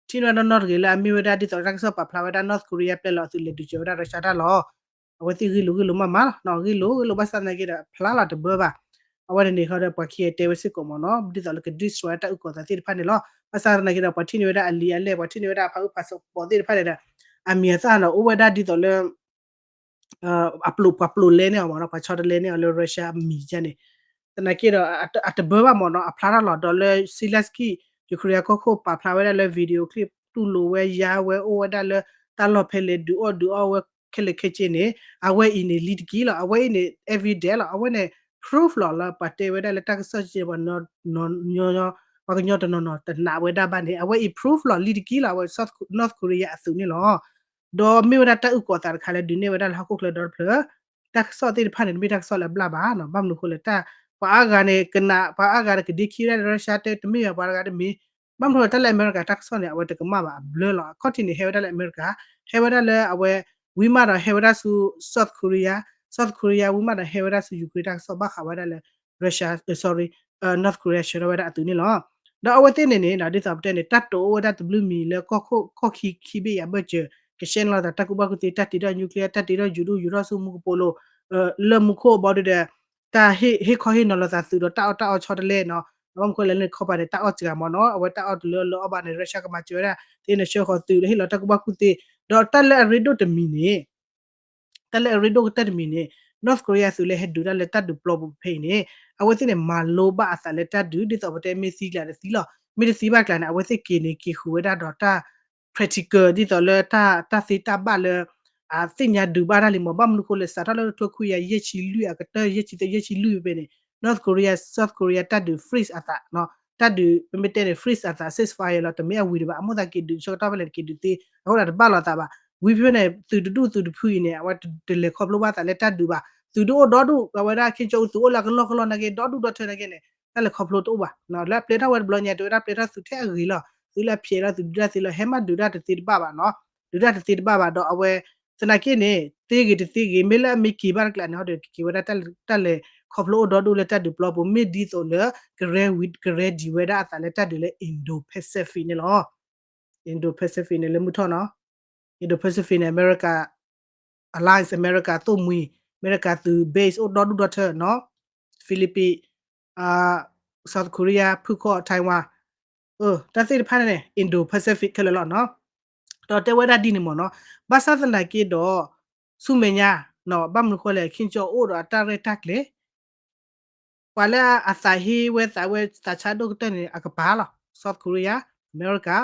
ထံၣ်န့ၢ်ဝဲဒၣ်နီၢ်နီၢ်တဂ့ၤလၢအမ့ၢ်ဝဲဒၣ်ဒ်သိးတၢ်ကစီၣ်ပာ်ဖျါဝဲဒၣ် North Korea ပျဲလီၤအသုးလဲၤဒုးစၢၤဝဲဒၣ် Russia တၢ်လီၤ. အဝဲသ့ၣ်ဂ့ၢ်လိာ်ဂ့ၢ်လိာ်မးမးလီၤ ဂ့ၢ်လိာ်ဂ့ၢ်လိာ်ဘၣ်ဆၣ်သနာ်က့ဒီး ဖျါလီၤတဘၢဘၣ်. အဝဲန့ၣ်န့ၣ်ဃီဒီးပှၤခံဂၤတဲဝဲစ့ၢ်ကီးမ့ၢ်နီၤ ဒ်သိးလၢက destroy တၢ်အုၣ်ကီၤသးသ့ၣ်တဖၣ်န့ၣ်လီၤ. ဘၣ်ဆၣ်သနာ်က့ဒီး ပှၤထံၣ်န့ၢ်ဝဲဒၣ်အလံာ်အလဲၢ် ပှၤထံၣ်န့ၢ်ဝဲဒၣ်ဖးအုၣ်ဖးစပီးသ့ၣ်တဖၣ်န့ၣ်ဒီး အမံၤအသၣ်ဒီးအိၣ်ဝဲဒၣ်ဒ်သိးလၢ အပျိၢ်ပှၤပျိၢ်လဲန့ၢ်အီၤမ့ၢ်နီၤ, ပှၤဆီတလဲန့ၢ်အီၤလၢ Russia အမံၤယါန့ၣ်, သနာ်က့ဒီး အတဘၢဘၣ်မ့ၢ်နီၤ, အဖျါထီၣ်လီၤဒီးလၢ Zelensky Ukraine အကီၢ်ခိၣ်ပာ်ဖျါဝဲဒၣ်လၢ video clip တူၢ်လိာ်ဝဲယါဝဲအိၣ်ဝဲဒၣ်လၢ တၢ်လီၢ်ဖဲလဲၣ်ဒုးအီၣ်ဒုးအီဝဲခဲလၢာ်ခဲဆ့န့ၣ်, အဝဲအံၤန့ၣ်လံတက့ၢ်လီၤ, အဝဲအံၤန့ၣ် evidence လီၤ, အဝဲန့ၣ် proof လီၤ လၢပှၤတဲဝဲဒၣ်လၢတၢ်ကစီၣ်က့ ပှၤကညီတနီၤနီၤတနာ်ဝဲဒၣ်ဘၣ်န့ၣ်, အဝဲအံၤ proof လီၤလံတက့ၢ်လီၤ, အဝဲ North Korea အသုးန့ၣ်လီၤ. ဒီးမ့ၢ်ဝဲဒၣ်တၢ်အုၣ်ကီၤသးတခါလၢဒုးနဲၣ်ဝဲဒၣ်လၢဟီၣ်ခိၣ်ချၢဒီတဖျၢၣ်, တၢ်ကစီၣ်သ့ၣ်တဖၣ်န့ၣ် တမ့ၢ်တၢ်ကစီၣ်လၢအဘျၣ်ဘၣ်နီၤ, ဘၣ်မနုၤဃိလဲၣ်, ပှၤအါဂၤန့ၣ် ကနၣ် ပှၤအါဂၤန့ၣ် ကဒ့ခံဝဲဒၣ်လၢ Russia တဲတမ့ၢ်ဘၣ်, ပှၤအါဂၤတမ့ၢ်, ဘၣ်မနုၤဃိလၢတၢ်လၢအမဲရကၤတၢ်ကစီၣ်န့ၣ် အဝဲတကမၣ်ဘၣ်, အဘျၢလီၤ, အခီၣ်ထံးန့ၣ် ဟဲဝဲဒၣ်လၢအမဲရကၤ, ဟဲဝဲဒၣ်လၢအဝဲ ဝံၤမးဒီးဟဲဝဲဒၣ်ဆူ South Korea, South Korea ဝံၤမးဒီးဟဲဝဲဒၣ်ဆူ Ukraine တၢ်ကစီၣ်ဘၣ်ဃးဝဲဒၣ်လၢ Russia, sorry, North Korea ဆှၢထီၣ်ဝဲဒၣ်အသုးန့ၣ်လီၤ. ဒီးအဝဲသ့ၣ်န့ၣ်န့ၣ် ဒ်သိးပတဲန့ၣ် တၢ်တိာ်အိၣ်ဝဲဒၣ်တဘျုးမံၤလၢကီၢ်ခိၣ် ကီၢ်ခံခံဘ့ၣ်ယၤဘၢၣ်စၢၤ, ကဆှဲန့ၢ်လီၤသးတၢ်ကူၣ်ဘၣ်ကူၣ်သ့ တၢ်တ့ထီၣ် nuclear, တၢ်တ့ထီၣ်ယူၤဒူၣ်ယူၤထီၣ်ဆူမူကပိာ်လိၤ, လၢမူခိၣ်အဘီဒုဒီး တၢ်ဟ့ၣ်ခီဟ့ၣ်နီၤလိာ်သးသုးဒီးတၢ်အီၣ်တၢ်အီဆီတလဲနီၤ, ဘၣ်မနုၤဃိလဲၣ်န့ၣ် ခီပၤန့ၣ် တၢ်အီၣ်စှၤမ့ၢ်နီၤ, အဝဲတၢ်အီၣ်တလၢလၢအီၣ်ဘၣ်န့ၣ် Russia ကမၤစၢၤဝဲဒၣ်, သ့န့ၣ်ဆှၢဃီၤသုးလၢဟ့ၣ်လီၤတၢ်ကူၣ်ဘၣ်ကူၣ်သ့, ဒီးတၢ်လၢအရ့ဒိၣ်တမံၤန့ၣ် တၢ်လၢအရ့ဒိၣ်ကတၢၢ်တမံၤန့ၣ် North Korea သုးလၢဟဲဒုးတၢ်လၢတၢ်ဒုးပျီပူၤဖဲအံၤန့ၣ် အဝဲသ့ၣ်န့ၣ် မၤလိဘၣ်အသးလၢတၢ်ဒုး ဒ်သိးပတဲမ့ၢ်သံကျါဒီးသံလီၤ, မ့ၢ်တသံဘၣ်ကျါန့ၣ် အဝဲသ့ၣ်က့ၤန့ၣ် က့ၤဃုာ်ဝဲဒၣ်ဒီးတၢ် practical ဒ်သိးလၢတၢ် တၢ်သ့တၢ်ဘၣ်လၢ အသ့ၣ်ညါဒုးဘၣ်တၢ်လံမ့ၢ် ဘၣ်မနုၤဃိလဲၣ် စးထီၣ်လၢတထိခွံကယၤယဲၢ်ဆံလွံၢ်အကတၢၢ် ယဲၢ်ဆံသၢ ယဲၢ်ဆံလွံၢ်ဖဲန့ၣ် North Korea, South Korea တၢ်ဒုး freeze အသး, တၢ်ဒုး ပမ့ၢ်တဲန့ၣ် freeze အသး ceasefire လီၤ, တမ့ၢ်အဝံၤတဘၣ်, အမိၣ်သးက့ၤဒုးဆၢကတီၢ်ဖဲလဲၣ် က့ၤဒုးသ့, အဃိန့ၣ်တဘၣ်လိာ်သးဘၣ်. ဝံၤဖဲန့ၣ် သုးတဒူၣ်သုးတဖုအံၤန့ၣ် အဝဲတလဲၤခီဖျိဘၣ်သးလၢတၢ်ဒုးဘၣ်. သုးဒုးအိၣ်ဒီဒူၣ် အဝဲဒၣ် ခ့ကၠီအူ သုးအိၣ်လၢအကလီၢ်ကလီၢ်နာ်က့ ဒီဒူၣ်ဒီထၢနာ်က့န့ၣ် တၢ်လဲၤခီဖျိတအိၣ်ဘၣ်. လၢအပျဲထီၣ်ဝဲတဘျီညါ တဲဝဲဒၣ်ပျဲထီၣ်သုးထဲအဂ့ၤလီၤ, သုးလၢအဖျဲးလီၤ သုးဒုးတၢ်သ့လီၤ, ဟဲမးဒုးတၢ်တသ့တဘၣ်ဘၣ်နီၤ, ဒုးတၢ်တသ့တဘၣ်ဘၣ်ဒီး အဝဲ သနာ်က့န့ၣ် သ့ဂ့ၤတသ့ဂ့ၤ မ့ၢ်လၢအမ့ၢ်က့ၤဘၣ်တကျါန့ၣ် ဟီဒီးကက့ၤဝဲဒၣ်တၢ်လဲၤခီဖျိအိၣ်ဒီဒူၣ်လၢတၢ်ဒုးပျီပူၤ မ့ၢ်ဒ်သိးလၢ က ready ဝဲဒၣ်အသးလၢတၢ်ဒုးလၢ Indo-Pacific န့ၣ်လီၤ. Indo-Pacific န့ၣ်လၢမုၢ်ထီၣ်နီၤ, Indo-Pacific န့ၣ် အမဲရကၤ alliance အမဲရကၤသိၣ်မှံၤ, အမဲရကၤသုး base အိၣ်ဒီဒူၣ်ဒီထၢနီၤ, Philippines, South Korea ဖုၣ်ခီၣ် Taiwan, တၢ်သ့ၣ်တဖၣ်န့ၣ် Indo-Pacific ခဲလၢာ်လီၤနီၤ. ဒီးတဲဝဲဒၣ်ဒ်န့ၣ်မ့ၢ်နီၤ, ဘၣ်ဆၣ်သနာ်က့ဒီး ဆူမဲာ်ညါ ဘၣ်မနုၤဃိလဲၣ် ခ့ကၠီအိၣ်ဒီးအတၢ်ရဲၣ်တၢ်ကျဲၤ ပှၤလၢအသးဟ့ဝဲသးဝဲသးဆါဒိၣ်ကတၢၢ်န့ၣ် အကပၤလီၤ, South Korea, အမဲရကၤ,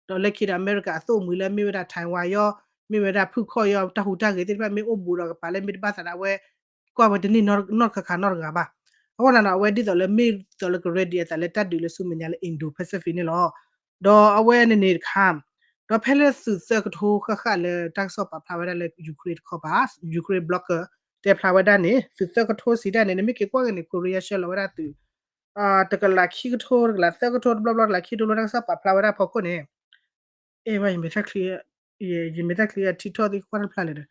ဒီးလၢခံဒီးအမဲရကၤအသိၣ်မှံၤလၢမ့ၢ်ဝဲဒၣ် Taiwan ယီၤ, မ့ၢ်ဝဲဒၣ်ဖုၣ်ခီၣ်ယီၤ တၢ်ဟူးတၢ်ဂဲၤသ့ၣ်တဖၣ်မ့ၢ်အိၣ်ဘူးဒီးကပၤလၢမ့ၢ်တဘၣ်သးန့ၣ် အဝဲကွၢ်ဝဲတန့ၢ်နီတခါခါနီတဂၤဘၣ်. အဃိန့ၣ်ဒီး အဝဲဒ်သိးလၢမ့ၢ်ဒ်သိးလၢက ready အသးလၢတၢ်ဒုးလၢဆူမဲာ်ညါလၢ Indo-Pacific န့ၣ်လီၤ. ဒီးအဝဲန့ၣ်န့ၣ်တခါ ဒီးဖဲလၢသုးသၢကထိဃၣ်ဃၣ်လၢတၢ်ကစီၣ်ပာ်ဖျါဝဲဒၣ်လၢ Ukraine တခီပၤ Ukraine blogger တဲဖျါဝဲဒၣ်န့ၣ် သုးသၢကထိစံးတၢ်န့ၣ် နမ့ၢ်က့ၤကွၢ်က့ၤန့ၣ် Korea ဆှၢလီၤဝဲဒၣ်သုး တကလးခံကထိ တကလးသၢကထိ တဘျီဘျီ တကလးခံကထိလၢတၢ်ကစီၣ်ပာ်ဖျါဝဲဒၣ်ဖီခိၣ်န့ၣ် အဲ ယမ့ၢ်တၢ်ချံ ယမ့ၢ်တၢ်ချံအထံထီၣ်သ့ၣ်ကွၢ်တဖျါလဲၣ်ဒီး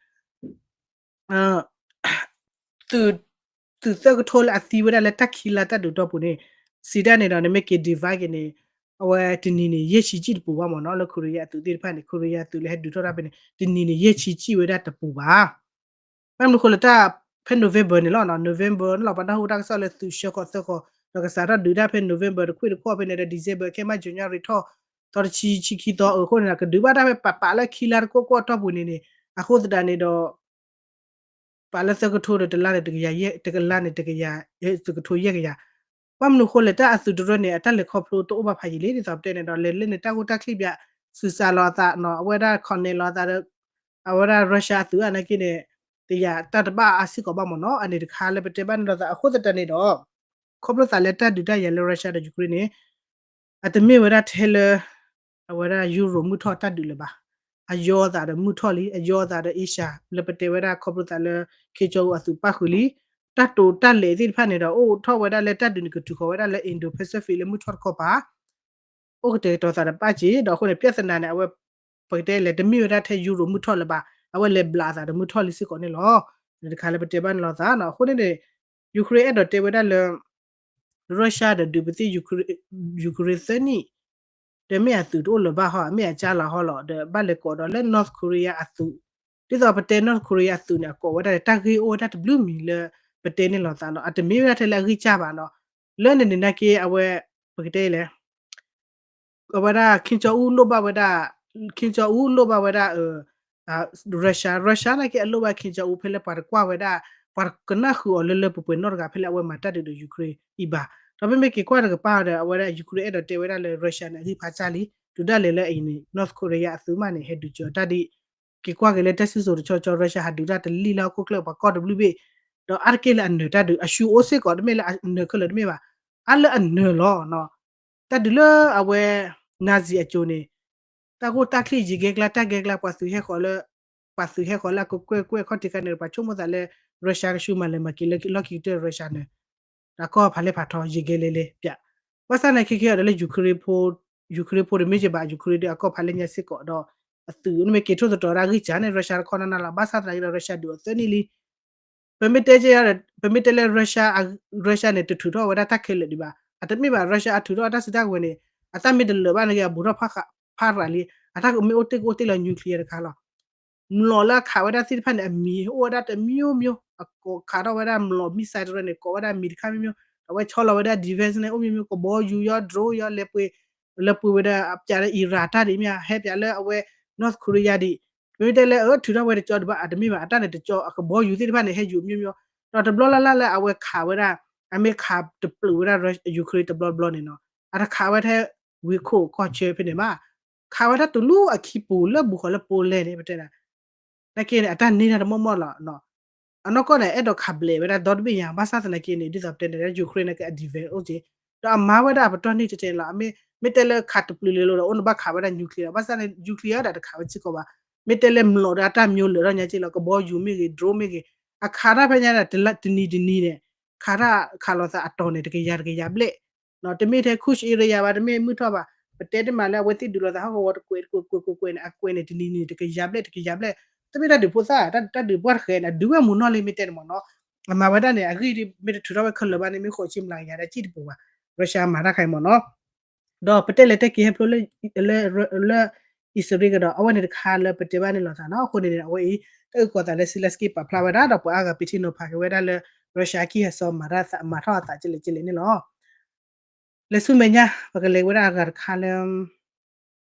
သုး သုးသၢကထိလၢအသံဝဲဒၣ်လၢတၢ်ခံလါတၢ်ဒုးတီၢ်ပူၤန့ၣ် စံးတၢ်န့ၣ်ဒီး နမ့ၢ်က့ၤ divide က့ၤန့ၣ် အဝဲတနံၤန့ၣ် ယဲၢ်ဆံကၠံၣ်တပူၤဘၣ်မ့ၢ်နီၤ လၢ Korea အသုးသ့ၣ်တဖၣ်န့ၣ် Korea အသုးလၢဟဲဒုးထီၣ်တၢ်ဖဲန့ၣ် တနံၤန့ၣ် ယဲၢ်ဆံကၠံၣ်ဝဲဒၣ်တပူၤဘၣ်. ဘၣ်မနုၤဃိလၢတၢ်ဖဲ November န့ၣ်လီၤ November န့ၣ်လီၤ ပှၤနၢ်ဟူတၢ်ကစီၣ်လၢသုးဆှၢဃီၤသၢဃီၤ ဒီးကစးထီၣ်ဒုးတၢ်ဖဲ November တခွံၣ်တခီၣ်ဖဲန့ၣ်ဒီး December ခဲမး January ထီၣ် သီတဆံဆံခံသီ အဃိန့ၣ်ဒီး ကဒုးဘၣ်တၢ်ဖဲပာ်ပာ်လၢခံလါတကီၢ်ကီၢ်တီၢ်ပူၤန့ၣ်န့ၣ် အဃိသတးန့ၣ်ဒီး ပာ်လၢသၢကထိဒီးတလါန့ၣ်တကယၤ တကလါန့ၣ်တကယၤ တကထိယဲၢ်ကယၤ ဘၣ်မနုၤဃိလဲၣ် တၢ်အသုးတရၢန့ၣ် အတၢ်လဲၤခီဖျိတအိၣ်ဘၣ်ဖးယံာ်လံ ဒ်သိးပတဲန့ၣ်ဒီး လဲၤလၢန့ၣ် တၢ်ဂိၢ်တၢ်ချံဘၣ် စူးစးလီၤအသးနီၤ အဝဲဒၣ် connect လီၤအသးဒီး အဝဲဒၣ် Russia အသုးအါနာ်က့န့ၣ် တယၤတၢ်တဘၣ်အါစ့ၢ်ကီးဘၣ်မ့ၢ်နီၤ အန့ၣ်တခါလၢပတဲဘၣ်န့ၣ်လီၤသး အဃိသတးန့ၣ်ဒီး ခီဖျိသးလၢတၢ်ဒုးတၢ်ယၤလၢ Russia ဒီး Ukraine န့ၣ် အတမ့ၢ်ဝဲဒၣ်ထဲလၢ အဝဲဒၣ် Europe မုၢ်ထီၣ်တၢ်ဒုးလၢၤဘၣ်. အယီၤသးဒီးမုၢ်ထီၣ်လံ အယီၤသးဒီး Asia လၢပတဲဝဲဒၣ်ခီဖျိသးလၢ ခ့ကၠီအူအသုးပၣ်ဃုာ်လံ တၢ်တိာ်တၢ်လဲၤသ့ၣ်တဖၣ်န့ၣ်ဒီး အိၣ်ထီၣ်ဝဲဒၣ်လၢတၢ်ဒုးန့ၣ် ကတုၤဃီၤဝဲဒၣ်လၢ Indo-Pacific လၢမုၢ်ထီၣ်တခီပၤ အိၣ်ကတဲာ်ကတီၤသးဒီးပၢ်စ့ၢ် ဒီးအဃိန့ၣ် ပြဿနာန့ၣ် အဝဲ ပကတဲလဲၣ် တမ့ၢ်ဝဲဒၣ်ထဲ Europe မုၢ်ထီၣ်လၢၤဘၣ် အဝဲလဲၤဘျးအသးဒီးမုၢ်ထီၣ်လံစ့ၢ်ကီးန့ၣ်လီၤ. တခါလၢပတဲဘၣ်န့ၣ်လီၤသးနီၤ အဃိန့ၣ်န့ၣ် Ukraine အဲၣ်ဒိးတဲဝဲဒၣ်လၢ Russia ဒီးဒုးပသံၣ် Ukraine သၢနံၣ် ဒီးမ့ၢ်အသုးတအိၣ်လၢၤဘၣ်ဟီ မ့ၢ်အကၢ်လီၤဟီလီၤ ဒီးဘၣ်လဲၤကိးဒီးလၢ North Korea အသုး ဒ်သိးပတဲ North Korea အသုးန့ၣ် အကိးဝဲဒၣ်တၢ်ဂ့ၢ်အိၣ်ဝဲဒၣ်တဘျုးမံၤလၢ ပတဲန့ၣ်လီၤသးနီၤ အတမ့ၢ်ဝဲဒၣ်ထဲလၢအဂံၢ်စၢ်ဘၣ်နီၤ လၢန့ၣ်န့ၣ်နာ်က့ အဝဲ ပကတဲလဲၣ် အဝဲဒၣ် ခ့ကၠီအူလိၣ်ဘၣ်ဝဲဒၣ် ခ့ကၠီအူလိၣ်ဘၣ်ဝဲဒၣ် အ Russia, Russia နာ်က့အလိၣ်ဘၣ် Kim Jong Un ဖဲလၢပှၤတကွၢ်ဝဲဒၣ် ပှၤကနၣ်ဃုာ်အီၤလၢလၢပှဲၤပှဲၤနီတဂၤ ဖဲလၢအဝဲမၤတၢ်ဒုးဒီး Ukraine အံၤဘၣ်. ဒီးမ့မ့ၢ်က့ၤကွၢ်တကပၤဒီး အဝဲဒၣ် Ukraine အဲၣ်ဒိးတဲဝဲဒၣ်လၢ Russia န့ၣ် အဂံၢ်ဖးစၢ်လံ တုၤဒၣ်လဲာ်လၢအံၤန့ၣ် North Korea အသုးမးန့ၣ် ဟဲဒုးစၢၤတၢ်ဒ် က့ၤကွၢ်က့ၤလၢတၢ်စံၣ်စိၤတဆီဆီ Russia ဟးဒုးတၢ်တလံၣ်လၢဟီၣ်ခိၣ်ချၢပှၤကီၢ်တဘျုးဘ့ၣ် ဒီးအါတက့ၢ်လၢအနၢၤတၢ်ဒုး အရှုံးအိၣ်စ့ၢ်ကီး တမ့ၢ်လၢအနၢၤခဲလၢာ်တမ့ၢ်ဘၣ်. အါလၢအနၢၤလီၤ. တၢ်ဒုးလၢအဝဲ Nazi အစိၤန့ၣ် တၢ်ဂိၢ်တၢ်ချံၣ်ယံာ်ဂဲကျါ တၢ်ဂဲကျါ ပှၤသုးဟဲဃီၤလၢ ပှၤသုးဟဲဃီၤလၢအကကွဲၢ်ကွဲၢ်ခီၣ်ထံးခါန့ၣ် ပှၤဆိကမိၣ်သးလၢ Russia ကဆူမၤလၢၤမၤက့ၤလၢလီၢ်ခံကတၢၢ် Russia န့ၣ် တၢ်ကီၢ်ဖးလဲၢ်ဖးထီ ယံာ်ဂဲလဲလဲ ပျး ဘၣ်ဆၣ်သနာ်က့ခဲအံၤဒီးလၢ Ukraine ဖိ Ukraine ဖိတမ့ၢ်က့ၤဘၣ် Ukraine ဒီးအကီၢ်ဖးလဲၢ်ညါစ့ၢ်ကီးဒီး အသုးန့ၣ်မ့ၢ်က့ၤထိၣ်သတြီၤဒၣ်ဂံၢ်စၢ်န့ၣ် Russia တခီနၤနၤလီၤ. ဘၣ်ဆၣ်သနာ်က့ဒီး Russia ဒုးအီၤသၢနံၣ်လံ ပမ့ၢ်တဲက့ၤ ပမ့ၢ်တဲလၢ Russia Russia န့ၣ် တထုးထီၣ်ဝဲဒၣ်တၢ်ခဲလၢာ်ဒံးဘၣ်. အတမ့ၢ်ဘၣ် Russia အထုးထီၣ်တၢ်စုတၢ်ကဝဲၤန့ၣ် အတၢ်မ့ၢ်တလၢာ်ဘၣ်နာ်က့ အဘူးထီၣ်ဖးရးလံ. အတၢ်မ့ၢ်အိၣ်တ့ၢ်ကအိၣ်တ့ၢ်လၢ nuclear တခါလီၤ. မျိာ်လၢအခးဝဲဒၣ်သ့ၣ်တဖၣ်န့ၣ် အမံၤအိၣ်ဝဲဒၣ်တမျိုးမျိုး အကိးခးထီၣ်ဝဲဒၣ်မျိာ် missile တရၢန့ၣ် ကိးဝဲဒၣ်မံၤတခါမျိုးမျိုး ဒီးအဝဲဆီလီၤဝဲဒၣ် defense န့ၣ် အိၣ်မျိုးမျိုး ကဘီယူၤယီ drone ယီ လဲၤပှ့ၤ လၢပှ့ၤဝဲဒၣ် ပျးလၢ Iran တၢ်ဒ်မ့ၢ် ဟဲပျးလၢအဝဲ North Korea ဒ် ပမ့ၢ်တဲလၢအထုးထီၣ်ဝဲတကၠီဒံးဘၣ် အတမ့ၢ်ဘၣ် အတၢ်န့ၣ်တကၠီ အကဘီယူၤသ့ၣ်တဖၣ်န့ၣ် ဟဲယူၤမျိုးမျိုး ဒီးတဘျီလၢ်လၢ်လၢအဝဲခးဝဲဒၣ် အမ့ၢ်ခးတပျုာ်ဝဲဒၣ် Ukraine တဘျီဘျီန့ၣ်နီၤ အတခးဝဲထဲ ဝ့ၢ်ခိၣ်ကီၢ်ဆၢဖဲန့ၣ်ဘၣ် ခးဝဲဒၣ်တူၢ်လူၤအခံပူၤလၢဘူးဃီၤလၢ Poland န့ၣ် ပတဲဒၣ် နာ်က့န့ၣ် အတၢ်န့ၢ်တၢ်တမီၢ်မီၢ်လီၤ. အနီၢ်ကီၢ်န့ၣ် အဲၣ်ဒိးခးဘျဲးဝဲဒၣ်ဒီတဘ့ၣ်ညါ ဘၣ်ဆၣ်သနာ်က့န့ၣ် ဒ်သိးပတဲန့ၣ် Ukraine န့ၣ်က defense အိၣ်က့ ဒီးအမၤဝဲဒၣ်အပတီၢ်န့ၢ်တဲတဲလီၤ. မ့ၢ်တဲလၢခးတပျုာ်လၢၤလီၤဒီး အိၣ်နဘၣ်ခးဝဲဒၣ် nuclear ဘၣ်ဆၣ်န့ၣ် nuclear ဒၣ်တခးဝဲစ့ၢ်ကီးဘၣ်. မ့ၢ်တဲလၢမျိာ်ဒီးအတၢ်မျိာ်လၢာ်ထီၣ်ညါက့လီၤ ကဘီယူၤမ့ၢ်ဂ့ၤ drone မ့ၢ်ဂ့ၤ အခးတၢ်ဖဲညါဒၣ် တနံၤတနံၤန့ၣ် ခးတၢ်ခးလိာ်သးအတီၢ်န့ၣ် တကယၤတကယၤဘျဲၣ် တမ့ၢ်ထဲ Kursk area ဘၣ် တမ့ၢ်မုၢ်ထီၣ်ဘၣ် ပတဲတမံၤလၢအဝဲသ့ၣ်ဒုးလိာ်သးဟီၣ်ကဝီၤတကွဲးတကွဲးကွဲးကွဲးကွဲးန့ၣ် အကွဲးန့ၣ် တနံၤနံၤ တကယၤဘျဲၣ် တကယၤဘျဲၣ် တမ့ၢ်တၢ်ဒုးဖိသၣ် တၢ်ဒုးပှၢ်တဃဲၤန့ၣ် အဒုးဝဲမုၢ်နီၢ်လံ မ့ၢ်တဲန့ၣ်မ့ၢ်နီၤ အမၤဝဲဒၣ်န့ၣ် အဂံၢ်ဒ်မ့ၢ်တထုးထီၣ်ဝဲခဲလၢာ်ဘၣ်န့ၣ် မ့ၢ်ဃိးဆံမျးကယၤဒီး စံၣ်တပူၤဘၣ် Russia မၤတၢ်ခါအံၤမ့ၢ်နီၤ ဒီးပတဲလဲၤတဲက့ၤဟဲဖျိလၢ လၢ လၢ အံၣ်စရ့လးကဒီး အဝဲန့ၣ်တခါလၢပတဲဘၣ်န့ၣ်လိာ်သးနီၤ အဃိန့ၣ်န့ၣ် အဝဲအံၤ တၢ်အုၣ်ကီၤသးလၢ Zelenskyy ပာ်ဖျါဝဲဒၣ်ဒီးပှၤအါဂၤပံးထံနီၤဖးက့ၤဝဲဒၣ်လၢ Russia အကံၢ်အစီမၤတၢ်မၤထီၣ်အသးကလဲာ်ကလဲာ်န့ၣ်လီၤ. လဲၤဆူမဲာ်ညါ ပကလဲၤဝဲဒၣ်အဂၤတခါလၢ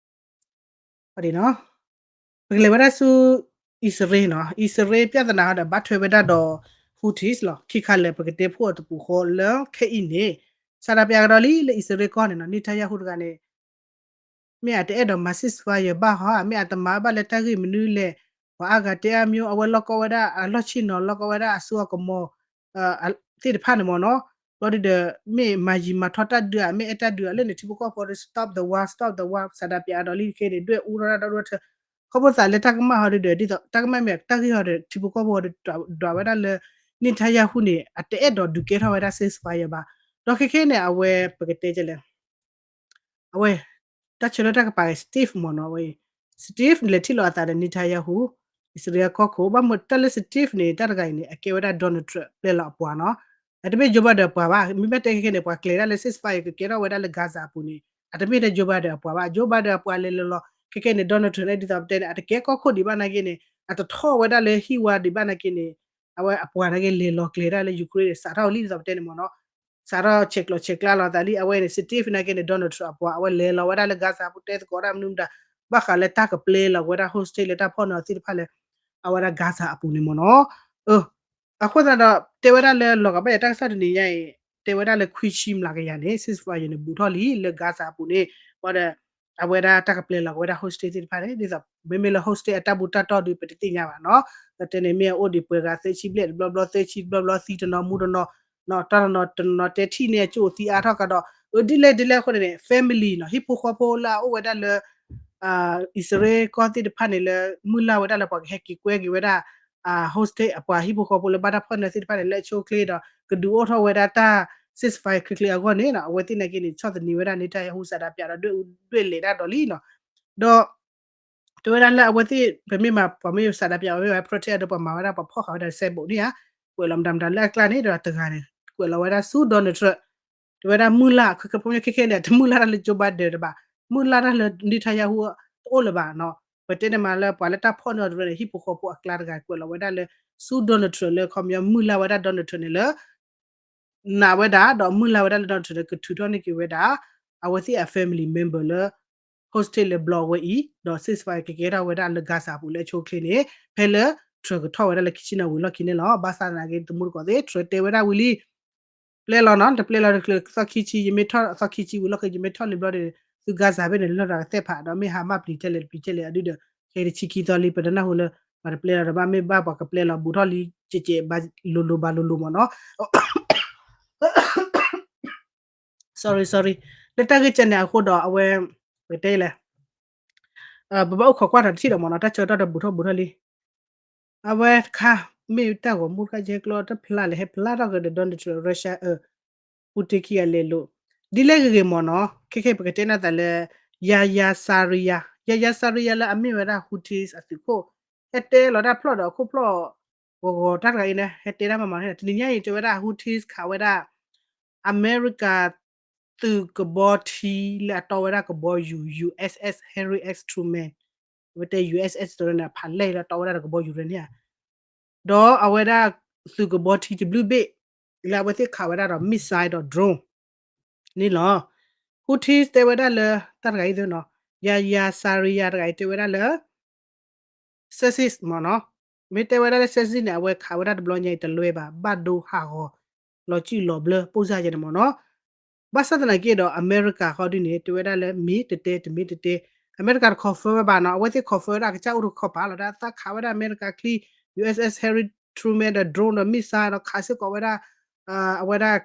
ပကလဲၤဝဲဒၣ်ဆူ အံၣ်စရ့လးနီၤ အံၣ်စရ့လး ပြဿနာ ဒီးဘၣ်ထွဲဝဲဒၣ်ဒီး Houthis လီၤ ခံခါလၢာ် ပကတဲဖှိၣ်အတပူၤဃီလၢခဲအံၤန့ၣ် စးဒၣ်ပျးကဒီးလံလၢအံၣ်စရ့လးကီၢ်န့ၣ်နီၤ Netanyahu တဂၤန့ၣ် မ့ၢ်အတအဲၣ်ဒိးမၤ ceasefire ဘၣ်ဟီ မ့ၢ်အတမၤဘၣ်လၢတၢ်ဂ့ၢ်မနုၤလဲၣ် ပှၤအါဂၤတဲအါမျိုး အဝဲလီၢ်ကီဝဲဒၣ်အလီၢ်ဆ့ၣ်နီၤ လီၢ်ကီဝဲဒၣ်အစိအကမီၤ သ့ၣ်တဖၣ်န့ၣ်မ့ၢ်နီၤ ဘျီဒုဒီး မ့ၢ်မၤယံာ်မၤထီၣ်တၢ်ဒုးဧါ မ့ၢ်အဲၣ်တၢ်ဒုးဧါ လၢန့ၣ်ထံဖိကီၢ်ဖိဒီး stop the war stop the war စးဒၣ်ပျးအါဒီးလံခဲန့ၣ် ဒွဲၣ်အူထီၣ်တၢ်ဒီဒူၣ်ထၢ ခီဖျိသးလၢတၢ်ကမၣ်ဟီဒုဒီး ဒ်သိးတၢ်ကမၣ်မ့ၢ်တၢ်ဂ့ၢ်ဟီဒီး ထံဖိကီၢ်ဖိဒီး ဒွးဝဲဒၣ်လၢ Netanyahu န့ၣ် အတအဲၣ်ဒိးဒုးကဲထီၣ်ဝဲဒၣ် ceasefire ဘၣ် ဒီးခဲခဲန့ၣ် အဝဲပကတဲကလဲၣ် အဝဲ တၢ်ဆၢလၢတၢ်ကပၤ Steve မ့ၢ်နီၤ အဝဲ Steve လဲၤထံၣ်လိာ်အသးဒီး Netanyahu အံၣ်စရ့လးကီၢ်ခိၣ် ဘၣ်မ့ၢ်တၢ်လၢ Steve န့ၣ် တၢ်တဂၤအံၤန့ၣ် အကဲဝဲဒၣ် Donald Trump ပျဲလီၤအပှၤနီၤ အတမ့ၢ် Joe Biden အပှၤဘၣ် မ့မ့ၢ်တဲခဲခဲန့ၣ် ပှၤကျဲၤဒၣ်လၢ ceasefire ကကဲထီၣ်ဝဲဒၣ်လၢ Gaza အပူၤန့ၣ် အတမ့ၢ်ထဲ Joe Biden အပှၤဘၣ် Joe Biden အပှၤလဲၤလီၤလီၤ ခဲခဲန့ၣ် Donald Trump န့ၣ် ဒ်သိးပတဲန့ၣ် အတကဲကီၢ်ခိၣ်ဒံးဘၣ်နာ်က့န့ၣ် အတထီၣ်ဝဲဒၣ်လၢဟံၣ်ဝါဒံးဘၣ်နာ်က့န့ၣ် အဝဲအပှၤနာ်က့လဲၤလီၤကျဲၤဒၣ်လၢ Ukraine န့ၣ် စးထီၣ်လံဒ်သိးပတဲန့ၣ်မ့ၢ်နီၤ စးထီၣ်ဆဲးကျိးဆဲးကျၢလိာ်သးလံ အဝဲန့ၣ် Steve နာ်က့န့ၣ် Donald Trump အပှၤ အဝဲလဲၤလီၤဝဲဒၣ်လၢ Gaza အပူၤတဲသကိးတၢ်မနုၤမတၤ ဘၣ်ဃးလၢတၢ်ကပျဲလီၤဝဲဒၣ် hostage လၢတၢ်ဖီၣ်န့ၢ်အီၤသ့ၣ်တဖၣ်လၢ အဝဲဒၣ် Gaza အပူၤန့ၣ်မ့ၢ်နီၤ အဃိသတးဒီး တဲဝဲဒၣ်လၢလီၤကဘၣ်ယတၢ်ကစီၣ်တနံၤညါအံၤ တဲဝဲဒၣ်လၢခွံဆံမျးကယၤန့ၣ် ceasefire န့ၣ် ဘူးထီၣ်လံလၢ Gaza အပူၤန့ၣ် ဘၣ်ဒီး အဝဲဒၣ်တၢ်ကပျဲလီၤက့ၤဝဲဒၣ် hostage သ့ၣ်တဖၣ်န့ၣ် ဒ်သိး မ့မ့ၢ်လၢ hostage အတၢ်ဘူးတၢ်တီၢ်ဒုး ပတသ့ၣ်ညါဘၣ်နီၤ ဒီးတဲန့ၣ်မ့ၢ်အအိၣ်ဒံးပှဲၤဂၤသၢဆံဘျဲၣ် တဘျီဘျီသၢဆံ တဘျီဘျီသံတနီၤမူတနီၤ တၢ်တနီၤတနီၤတဲထံၣ်န့ၢ်အကၠိၣ်သံအါထီၣ်ကဒီး အဒ်လဲၣ်ဒ်လဲၣ်အဃိန့ၣ်န့ၣ် family နီၤ ဟံၣ်ဖိဃီဖိလၢအအိၣ်ဝဲဒၣ်လၢ အံၣ်စရ့လးကီၢ်သ့ၣ်တဖၣ်န့ၣ်လၢ မုၢ်လၢ်ဝဲဒၣ်လၢပှၤကဟဲက့ၤကွဲက့ၤဝဲဒၣ် hostage အပှၤဟံၣ်ဖိဃီဖိလၢဘၣ်တၢ်ဖီၣ်န့ၢ်သ့ၣ်တဖၣ်န့ၣ် လၢအဆိအချ့ဒီး ကဒုးအိၣ်ထီၣ်ဝဲဒၣ်တၢ် ceasefire ချ့ချ့အဂီၢ်န့ၣ်နီၤ အဝဲသ့ၣ်နာ်က့န့ၣ် ဆီၣ်သနံးဝဲဒၣ် Netanyahu စးဒၣ်ပၠးဒီးဒွဲၣ်အူဒွဲၣ်လဲၤတၢ်ဒီးလံနီၤ ဒီး တဲဝဲဒၣ်လၢအဝဲသ့ၣ် ပမ့ၢ်မၤပှၤမ့ၢ်စးဒၣ်ပၠးဝဲမ့ၢ်ဝဲ protest ဒီးပှၤမၤဝဲဒၣ်ပှၤဖီၣ်ဃာ်ဝဲဒၣ် စဲးဘိးန့ၣ်ဧါ ကွဲးလီၤမတၤမတၤလၢအကျါန့ၣ် ဒီးတဂၤန့ၣ် ကွဲးလီၤဝဲဒၣ်ဆူ Donald Trump တဲဝဲဒၣ်မုၢ်လၢ် ခဲခဲဖိမ့ၢ်ခဲခဲန့ၣ် တမုၢ်လၢ်တၢ်လၢ Joe Biden တဘၣ် မုၢ်လၢ်တၢ်လၢ Netanyahu တအိၣ်လၢၤဘၣ်နီၤ ပတဲန့ၣ်မးလၢပှၤလၢတၢ်ဖီၣ်န့ၢ်အီၤတရၢန့ၣ် ဟံၣ်ဖိဃီဖိအကျါတဂၤကွဲးလီၤဝဲဒၣ်လၢ ဆူ Donald Trump လၢခီပညီမုၢ်လၢ်ဝဲဒၣ် Donald Trump န့ၣ်လၢ နာ်ဝဲဒၣ် ဒီးမုၢ်လၢ်ဝဲဒၣ်လၢ Donald Trump န့ၣ် ကထုးထီၣ်န့ၢ်က့ၤဝဲဒၣ် အဝဲသ့ၣ်အ family member လၢ hostage လၢ block ဝဲအံၤ ဒီး ceasefire ကကဲထီၣ်ဝဲဒၣ်လၢ Gaza ပူၤလၢအဆိအချ့န့ၣ် ဖဲလၢ Trump ကထီၣ်ဝဲဒၣ်လၢခံဆံနၣ်ရံၣ်ဝံၤလီၢ်ခံန့ၣ်လီၤ. ဘၣ်ဆၣ်သနာ်က့ တမူတကိးသ့ၣ် Trump တဲဝဲဒၣ်ဝံၤလံ ပျဲလီၤနီၤ တပျဲလီၤတချုးသီခံဆံ ယမ့ၢ်ထီၣ်သီခံဆံဝံၤလီၢ်ခံ ယမ့ၢ်ထီၣ်လံဘျီဒီး သု Gaza ဘ့ၣ်န့ၣ် လီၤတၢ်ကသဲၣ်ဖး ဒီးမ့ၢ်ဟါမၢ်ပျံၤထဲလဲၣ်တပျံၤထဲလဲၣ်အဒုဒီး ခဲတဆံခံသီလံ ပတနၢ်ဟူလၢ ပှၤတပျဲလီၤဒီး ဘၣ်မ့ၢ်ဘၣ်ပှၤကပျဲလီၤဘူးထီၣ်လံ ကဲးကဲး ဘၣ်လိၤလိၤဘၣ်လိၤလိၤမ့ၢ်နီၤ sorry sorry လၢတၢ်ဂ့ၢ်ကဲန့ၣ်အဃိဒီးအဝဲ ပတဲလဲၣ် ပဘၣ်အိၣ်ခိးကွၢ်တၢ်တထံၣ်ဒီးမ့ၢ်နီၤ တၢ်ဆၢကတီၢ်တဘူးထီၣ်ဘူးထီၣ်လံ အဝဲတခါ မ့ၢ်တၢ်ဂီၤမူတခါကဲကျိတဖျါလဲၣ် ဟဲဖျါထီၣ်ကဒီး Donald Trump Russia Putin ခံဂၤလဲၤလိာ် ဒ်လဲၣ်ဂ့ၤဂ့ၤမ့ၢ်နီၤ ခဲခဲပကတဲနၢ်သးလၢ Yahya Saree Yahya Saree လၢအမ့ၢ်ဝဲဒၣ် Houthis အသုးခိၣ် ဟဲတဲလီၤတၢ်ဖျီၣ်ဒီးအခိၣ်ဖျီၣ် ဂီၤဂီၤတၢ်တဂၤအံၤန့ၣ် ဟဲတဲတၢ်မၤမၤန့ၣ် တနံၤညါအံၤတဲဝဲဒၣ် Houthis ခးဝဲဒၣ် အမဲရကၤ သုးကဘီထံလၢအတီဝဲဒၣ်ကဘီယူၤ USS Harry S Truman ဝဲတဲ USS တရၢန့ၣ် အဖးလဲၢ်လၢအတီဝဲဒၣ်ဒီးကဘီယူၤရၢန့ၣ်ဧါ ဒီးအဝဲဒၣ်သုးကဘီထံတဘျုးဘ့ၣ် လၢအဝဲသ့ၣ်ခးဝဲဒၣ်ဒီး missile ဒီး drone န့ၣ်လီၤ. Houthis တဲဝဲဒၣ်လၢ တၢ်တဂၤအံၤသ့ၣ်နီၤ Yahya Saree တဂၤအံၤတဲဝဲဒၣ်လၢ Sexist မ့ၢ်နီၤ မ့ၢ်တဲဝဲဒၣ်လၢ sexist န့ၣ် အဝဲခးဝဲဒၣ်တဘျီညါအံၤတလွဲဘၣ် ဘၣ်ဒိဟးဂီၤ လီၤစုၣ်လီၤဘျၢ ပိၢ်စၢ်ယဲန့ၣ်မ့ၢ်နီၤ ဘၣ်ဆၣ်သနာ်က့ဒီး အမဲရကၤဃီဒ်န့ၣ် တဲဝဲဒၣ်လၢမ့ၢ်တတဲ တမ့ၢ်တတဲ အမဲရကၤတ confirm ဝဲဘၣ်နီၤ အဝဲသ့ၣ် confirm ဝဲဒၣ်ကစၢ်အိၣ်တခီပၤလီၤ ဒ်သးခးဝဲဒၣ်အမဲရကၤချံ USS Harry Truman ဒီး drone ဒီး missile ဒီးခးစ့ၢ်ကီးဝဲဒၣ် အဝဲဒၣ်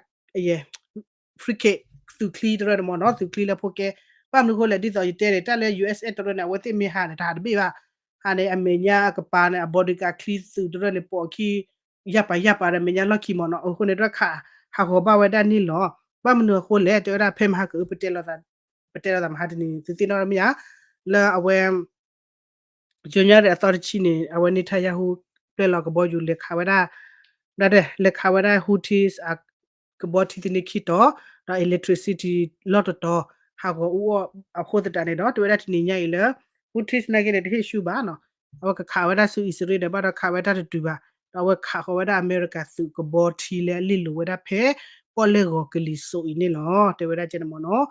frigate သုးချံတရၢန့ၣ်မ့ၢ်နီၤ သုးချံလၢဖိကဲ ဘၣ်မနုၤအဃိလဲၣ် ဒ်သိးယတဲန့ၣ် တၢ်လၢ USS တရၢန့ၣ် အဝဲသ့ၣ်မ့ၢ်ဟးန့ၣ် တဟးတဘ့ၣ်ဘၣ် ဟးန့ၣ် အမဲာ်ညါအကပၤန့ၣ် အbodyguard ချံသုးတရၢန့ၣ် ပိာ်အခံ ယၢ်ပၤယၢ်ပၤဒီးမဲာ်ညါလီၢ်ခံမ့ၢ်နီၤ အဃိန့ၣ် တၢ်ခးဟးဂီၤဘၣ်ဝဲဒၣ်န့ၣ်လီၤ ဘၣ်မနုၤအဃိလဲၣ် တဲဝဲဒၣ်ဖဲမဟါကအု ပတဲလီၤသးမဟါတနံၤ သုသ့ၣ်နီၣ်မ့ၢ်ဧါ လၢအဝဲ ယိၤညါဒီးအသီတဆံန့ၣ် အဝဲ Netanyahu ပျဲလီၤကဘီယူၤလဲၤခးဝဲဒၣ် ဒ်လဲၤခးဝဲဒၣ် Houthis ကဘီထံသနံခံတီၤ ဒီး electricity လီၢ်တတီၤ ဟးဂီၤအူအီၣ်အဃိသတးန့ၣ်ဒီး တဲဝဲဒၣ်တနံၤညါအံၤလၢ Houthis နာ်က့န့ၣ် တဟ့ၣ်ဆူၣ်ဘၣ်နီၤ အဝဲကခးဝဲဒၣ်ဆူအံၣ်စရ့လးဒီး ဘၣ်ဒီးခးဝဲတၢ်တတုၤဘၣ် ဒီးအဝဲခးဃီၤဝဲဒၣ်အမဲရကၤသုးကဘီထံလၢအလ့ၣ်လိၤဝဲဒၣ်ဖဲ ပီၣ်လဲၣ်ဂီၤကလံၤစိးအံၤန့ၣ်လီၤ တဲဝဲဒၣ်ကဲန့ၣ်မ့ၢ်နီၤ နာ်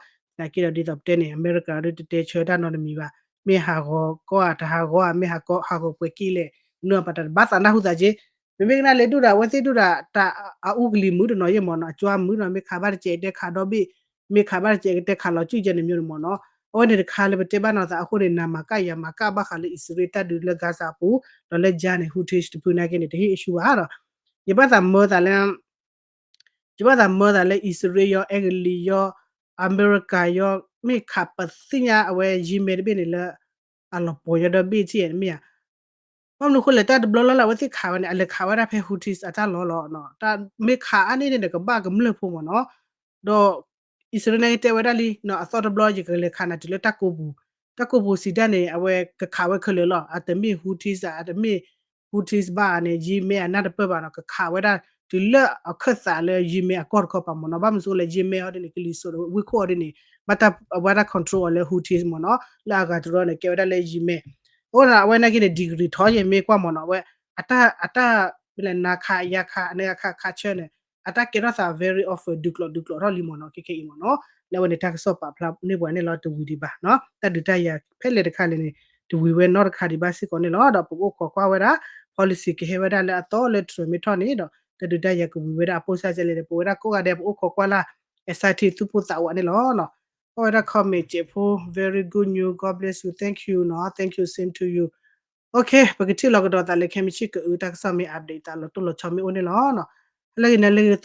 က့ဒီးဒ်သိးပတဲန့ၣ် အမဲရကၤဒ်တတဲဆၢတၢ်နီတမံၤဘၣ် မ့ၢ်ဟးဂီၤကီၢ်ဧါ တဟးဂီၤဧါ မ့ၢ်ဟးဂီၤပှဲၤက့လဲၣ် နုာ်အပာ်တၢ်တဘၣ်သးနၢ်ဟူသးက့ မ့မ့ၢ်ကနၣ်လၢဒူၣ်ဒီး အဝဲသ့ၣ်ဒူၣ်ဒီး တၢ်အအူကလံၤမုာ်တနီၤယဲၢ်မ့ၢ်နီၤ အကၠွါမုာ်နီၤ မ့ၢ်ခးဘၣ်တစဲးတဲခးဒီဘ့ၣ် မ့ၢ်ခးဘၣ်တစဲးကတဲခးလီၤစုၣ်ယဲၢ်န့ၣ်မ့ၢ်န့ၣ်မ့ၢ်နီၤ အဝဲန့ၣ်တခါလၢပတဲဘၣ်နီၤသးအဃိန့ၣ် နၤမၤကၣ်ယၤမၤကၣ်ဘၣ်ဃးလၢအံၣ်စရ့လးတၢ်ဒုးလၢ Gaza အပူၤ ဒီးလၢ Gaza န့ၣ် Houthis တဖုနာ်က့န့ၣ် တဟ့ၣ်အဆူၣ်ဘၣ်ဒီး ယဘၣ်သးမၢသးလၢ ယဘၣ်သးမၢသးလၢအံၣ်စရ့လးယီၤ အဲကလံးယီၤ အမဲရကၤယီၤ မ့ၢ်ခးပသ့ၣ်ညါအဝဲယံၤမဲာ်တဘ့ၣ်န့ၣ်လၢ အလီၤပှီၤယီၤဒီဘ့ၣ်ထံၣ်မ့ၢ်ဧါ ဘၣ်မနုၤအဃိလဲၣ် တၢ်တဘျီလၢ်လၢ်အဝဲသ့ၣ်ခးဝဲန့ၣ် အလဲၤခးဝဲဒၣ်ဖဲ Houthis အတၢ်လီၢ်လီၤ တၢ်မ့ၢ်ခးအါန့ၢ်န့ၣ်ဒီး ကဘၣ်ကမျၢၢ်ဖိမ့ၢ်နီၤ ဒီး အံၣ်စရ့လးန့ၣ်တဲဝဲဒၣ်လံ အသီတဘျီယကလဲၤခးနၤတုၤလၢတၢ်ကိးပူၤ တၢ်ကိးပူၤစံးတၢ်န့ၣ် အဝဲကခးဝဲခဲလၢာ်လီၤ အတမ့ၢ် Houthis အတမ့ၢ် Houthis ဘၣ်န့ၣ် ယံၤမဲာ်အနၢ်တပၢၢ်ဘၣ်နီၤ ကခးဝဲဒၣ် တုၤလၢအခၢၣ်သးလၢယံၤမဲာ်အကီၢ်တခီပၤမ့ၢ်နီၤ ဘၣ်မနုၤအဃိလဲၣ် ယံၤမဲာ်အီၤဒ်န့ၣ် ကလံၤစိးဒီးဝ့ၢ်ခိၣ်အီၤဒ်န့ၣ် ဘၣ်တၢ်အဝဲဒၣ် control အီၤလၢ Houthis မ့ၢ်နီၤ လၢအဂၤတရီန့ၣ် ကဲဝဲဒၣ်လၢယံၤမဲာ် အဃိသတးအဝဲနာ်က့န့ၣ် degree ထီယံၤမဲာ်ကွၢ်မ့ၢ်နီၤ အဝဲ အတၢ် အတၢ် နၤခးယၤခး နၤခးခးဆၢန့ၣ် အတၢ်ကဲထီၣ်သး very often ဒုးကျိးဒုးကျိးထီၣ်လံမ့ၢ်နီၤ ခဲခဲအံၤမ့ၢ်နီၤ လၢအဝဲန့ၣ်တၢ်ကစီၣ်ပာ်ဖျါန့ၢ်ပှၤန့ၣ်လီၤ တဝံၤဒံးဘၣ်နီၤ တၢ်ဒုးတၢ်ယၤဖဲလဲၣ်တခါလဲၣ်န့ၣ် တဝံၤဝဲနီတခါဒံးဘၣ်စ့ၢ်ကီးန့ၣ်လီၤ ဒီးပကအိၣ်ခိးကွၢ်ဝဲဒၣ် policy ကဟဲဝဲဒၣ်လၢအသီလၢ Trump မ့ၢ်ထီၣ်န့ၣ်ဒီး တၢ်ဒုးတၢ်ယၤကဝံၤဝဲဒၣ်အပိၢ်စၢ်ကဲလဲၣ်န့ၣ် ပဝဲဒၣ်ကိးဂၤဒဲးပအိၣ်ခိးကွၢ်လၢ် excited သူၣ်ဖိသးဝးန့ၣ်လီၤ ကွၢ်ဝဲဒၣ် comment စဲးဖိ very good news God bless you thank you နီၤ thank you same to you okay ပကထံၣ်လီၤကဒီးသးလၢခဲမုၢ်ဆ့ၣ်ကအုတၢ်ကစီၣ်မ့ၢ် update သးလီၤတိၢ်လီၤဆီမ့ၢ်အိၣ်န့ၣ်လီၤ လၢဂ့ၤန့ၣ်လၢဂ့ၤ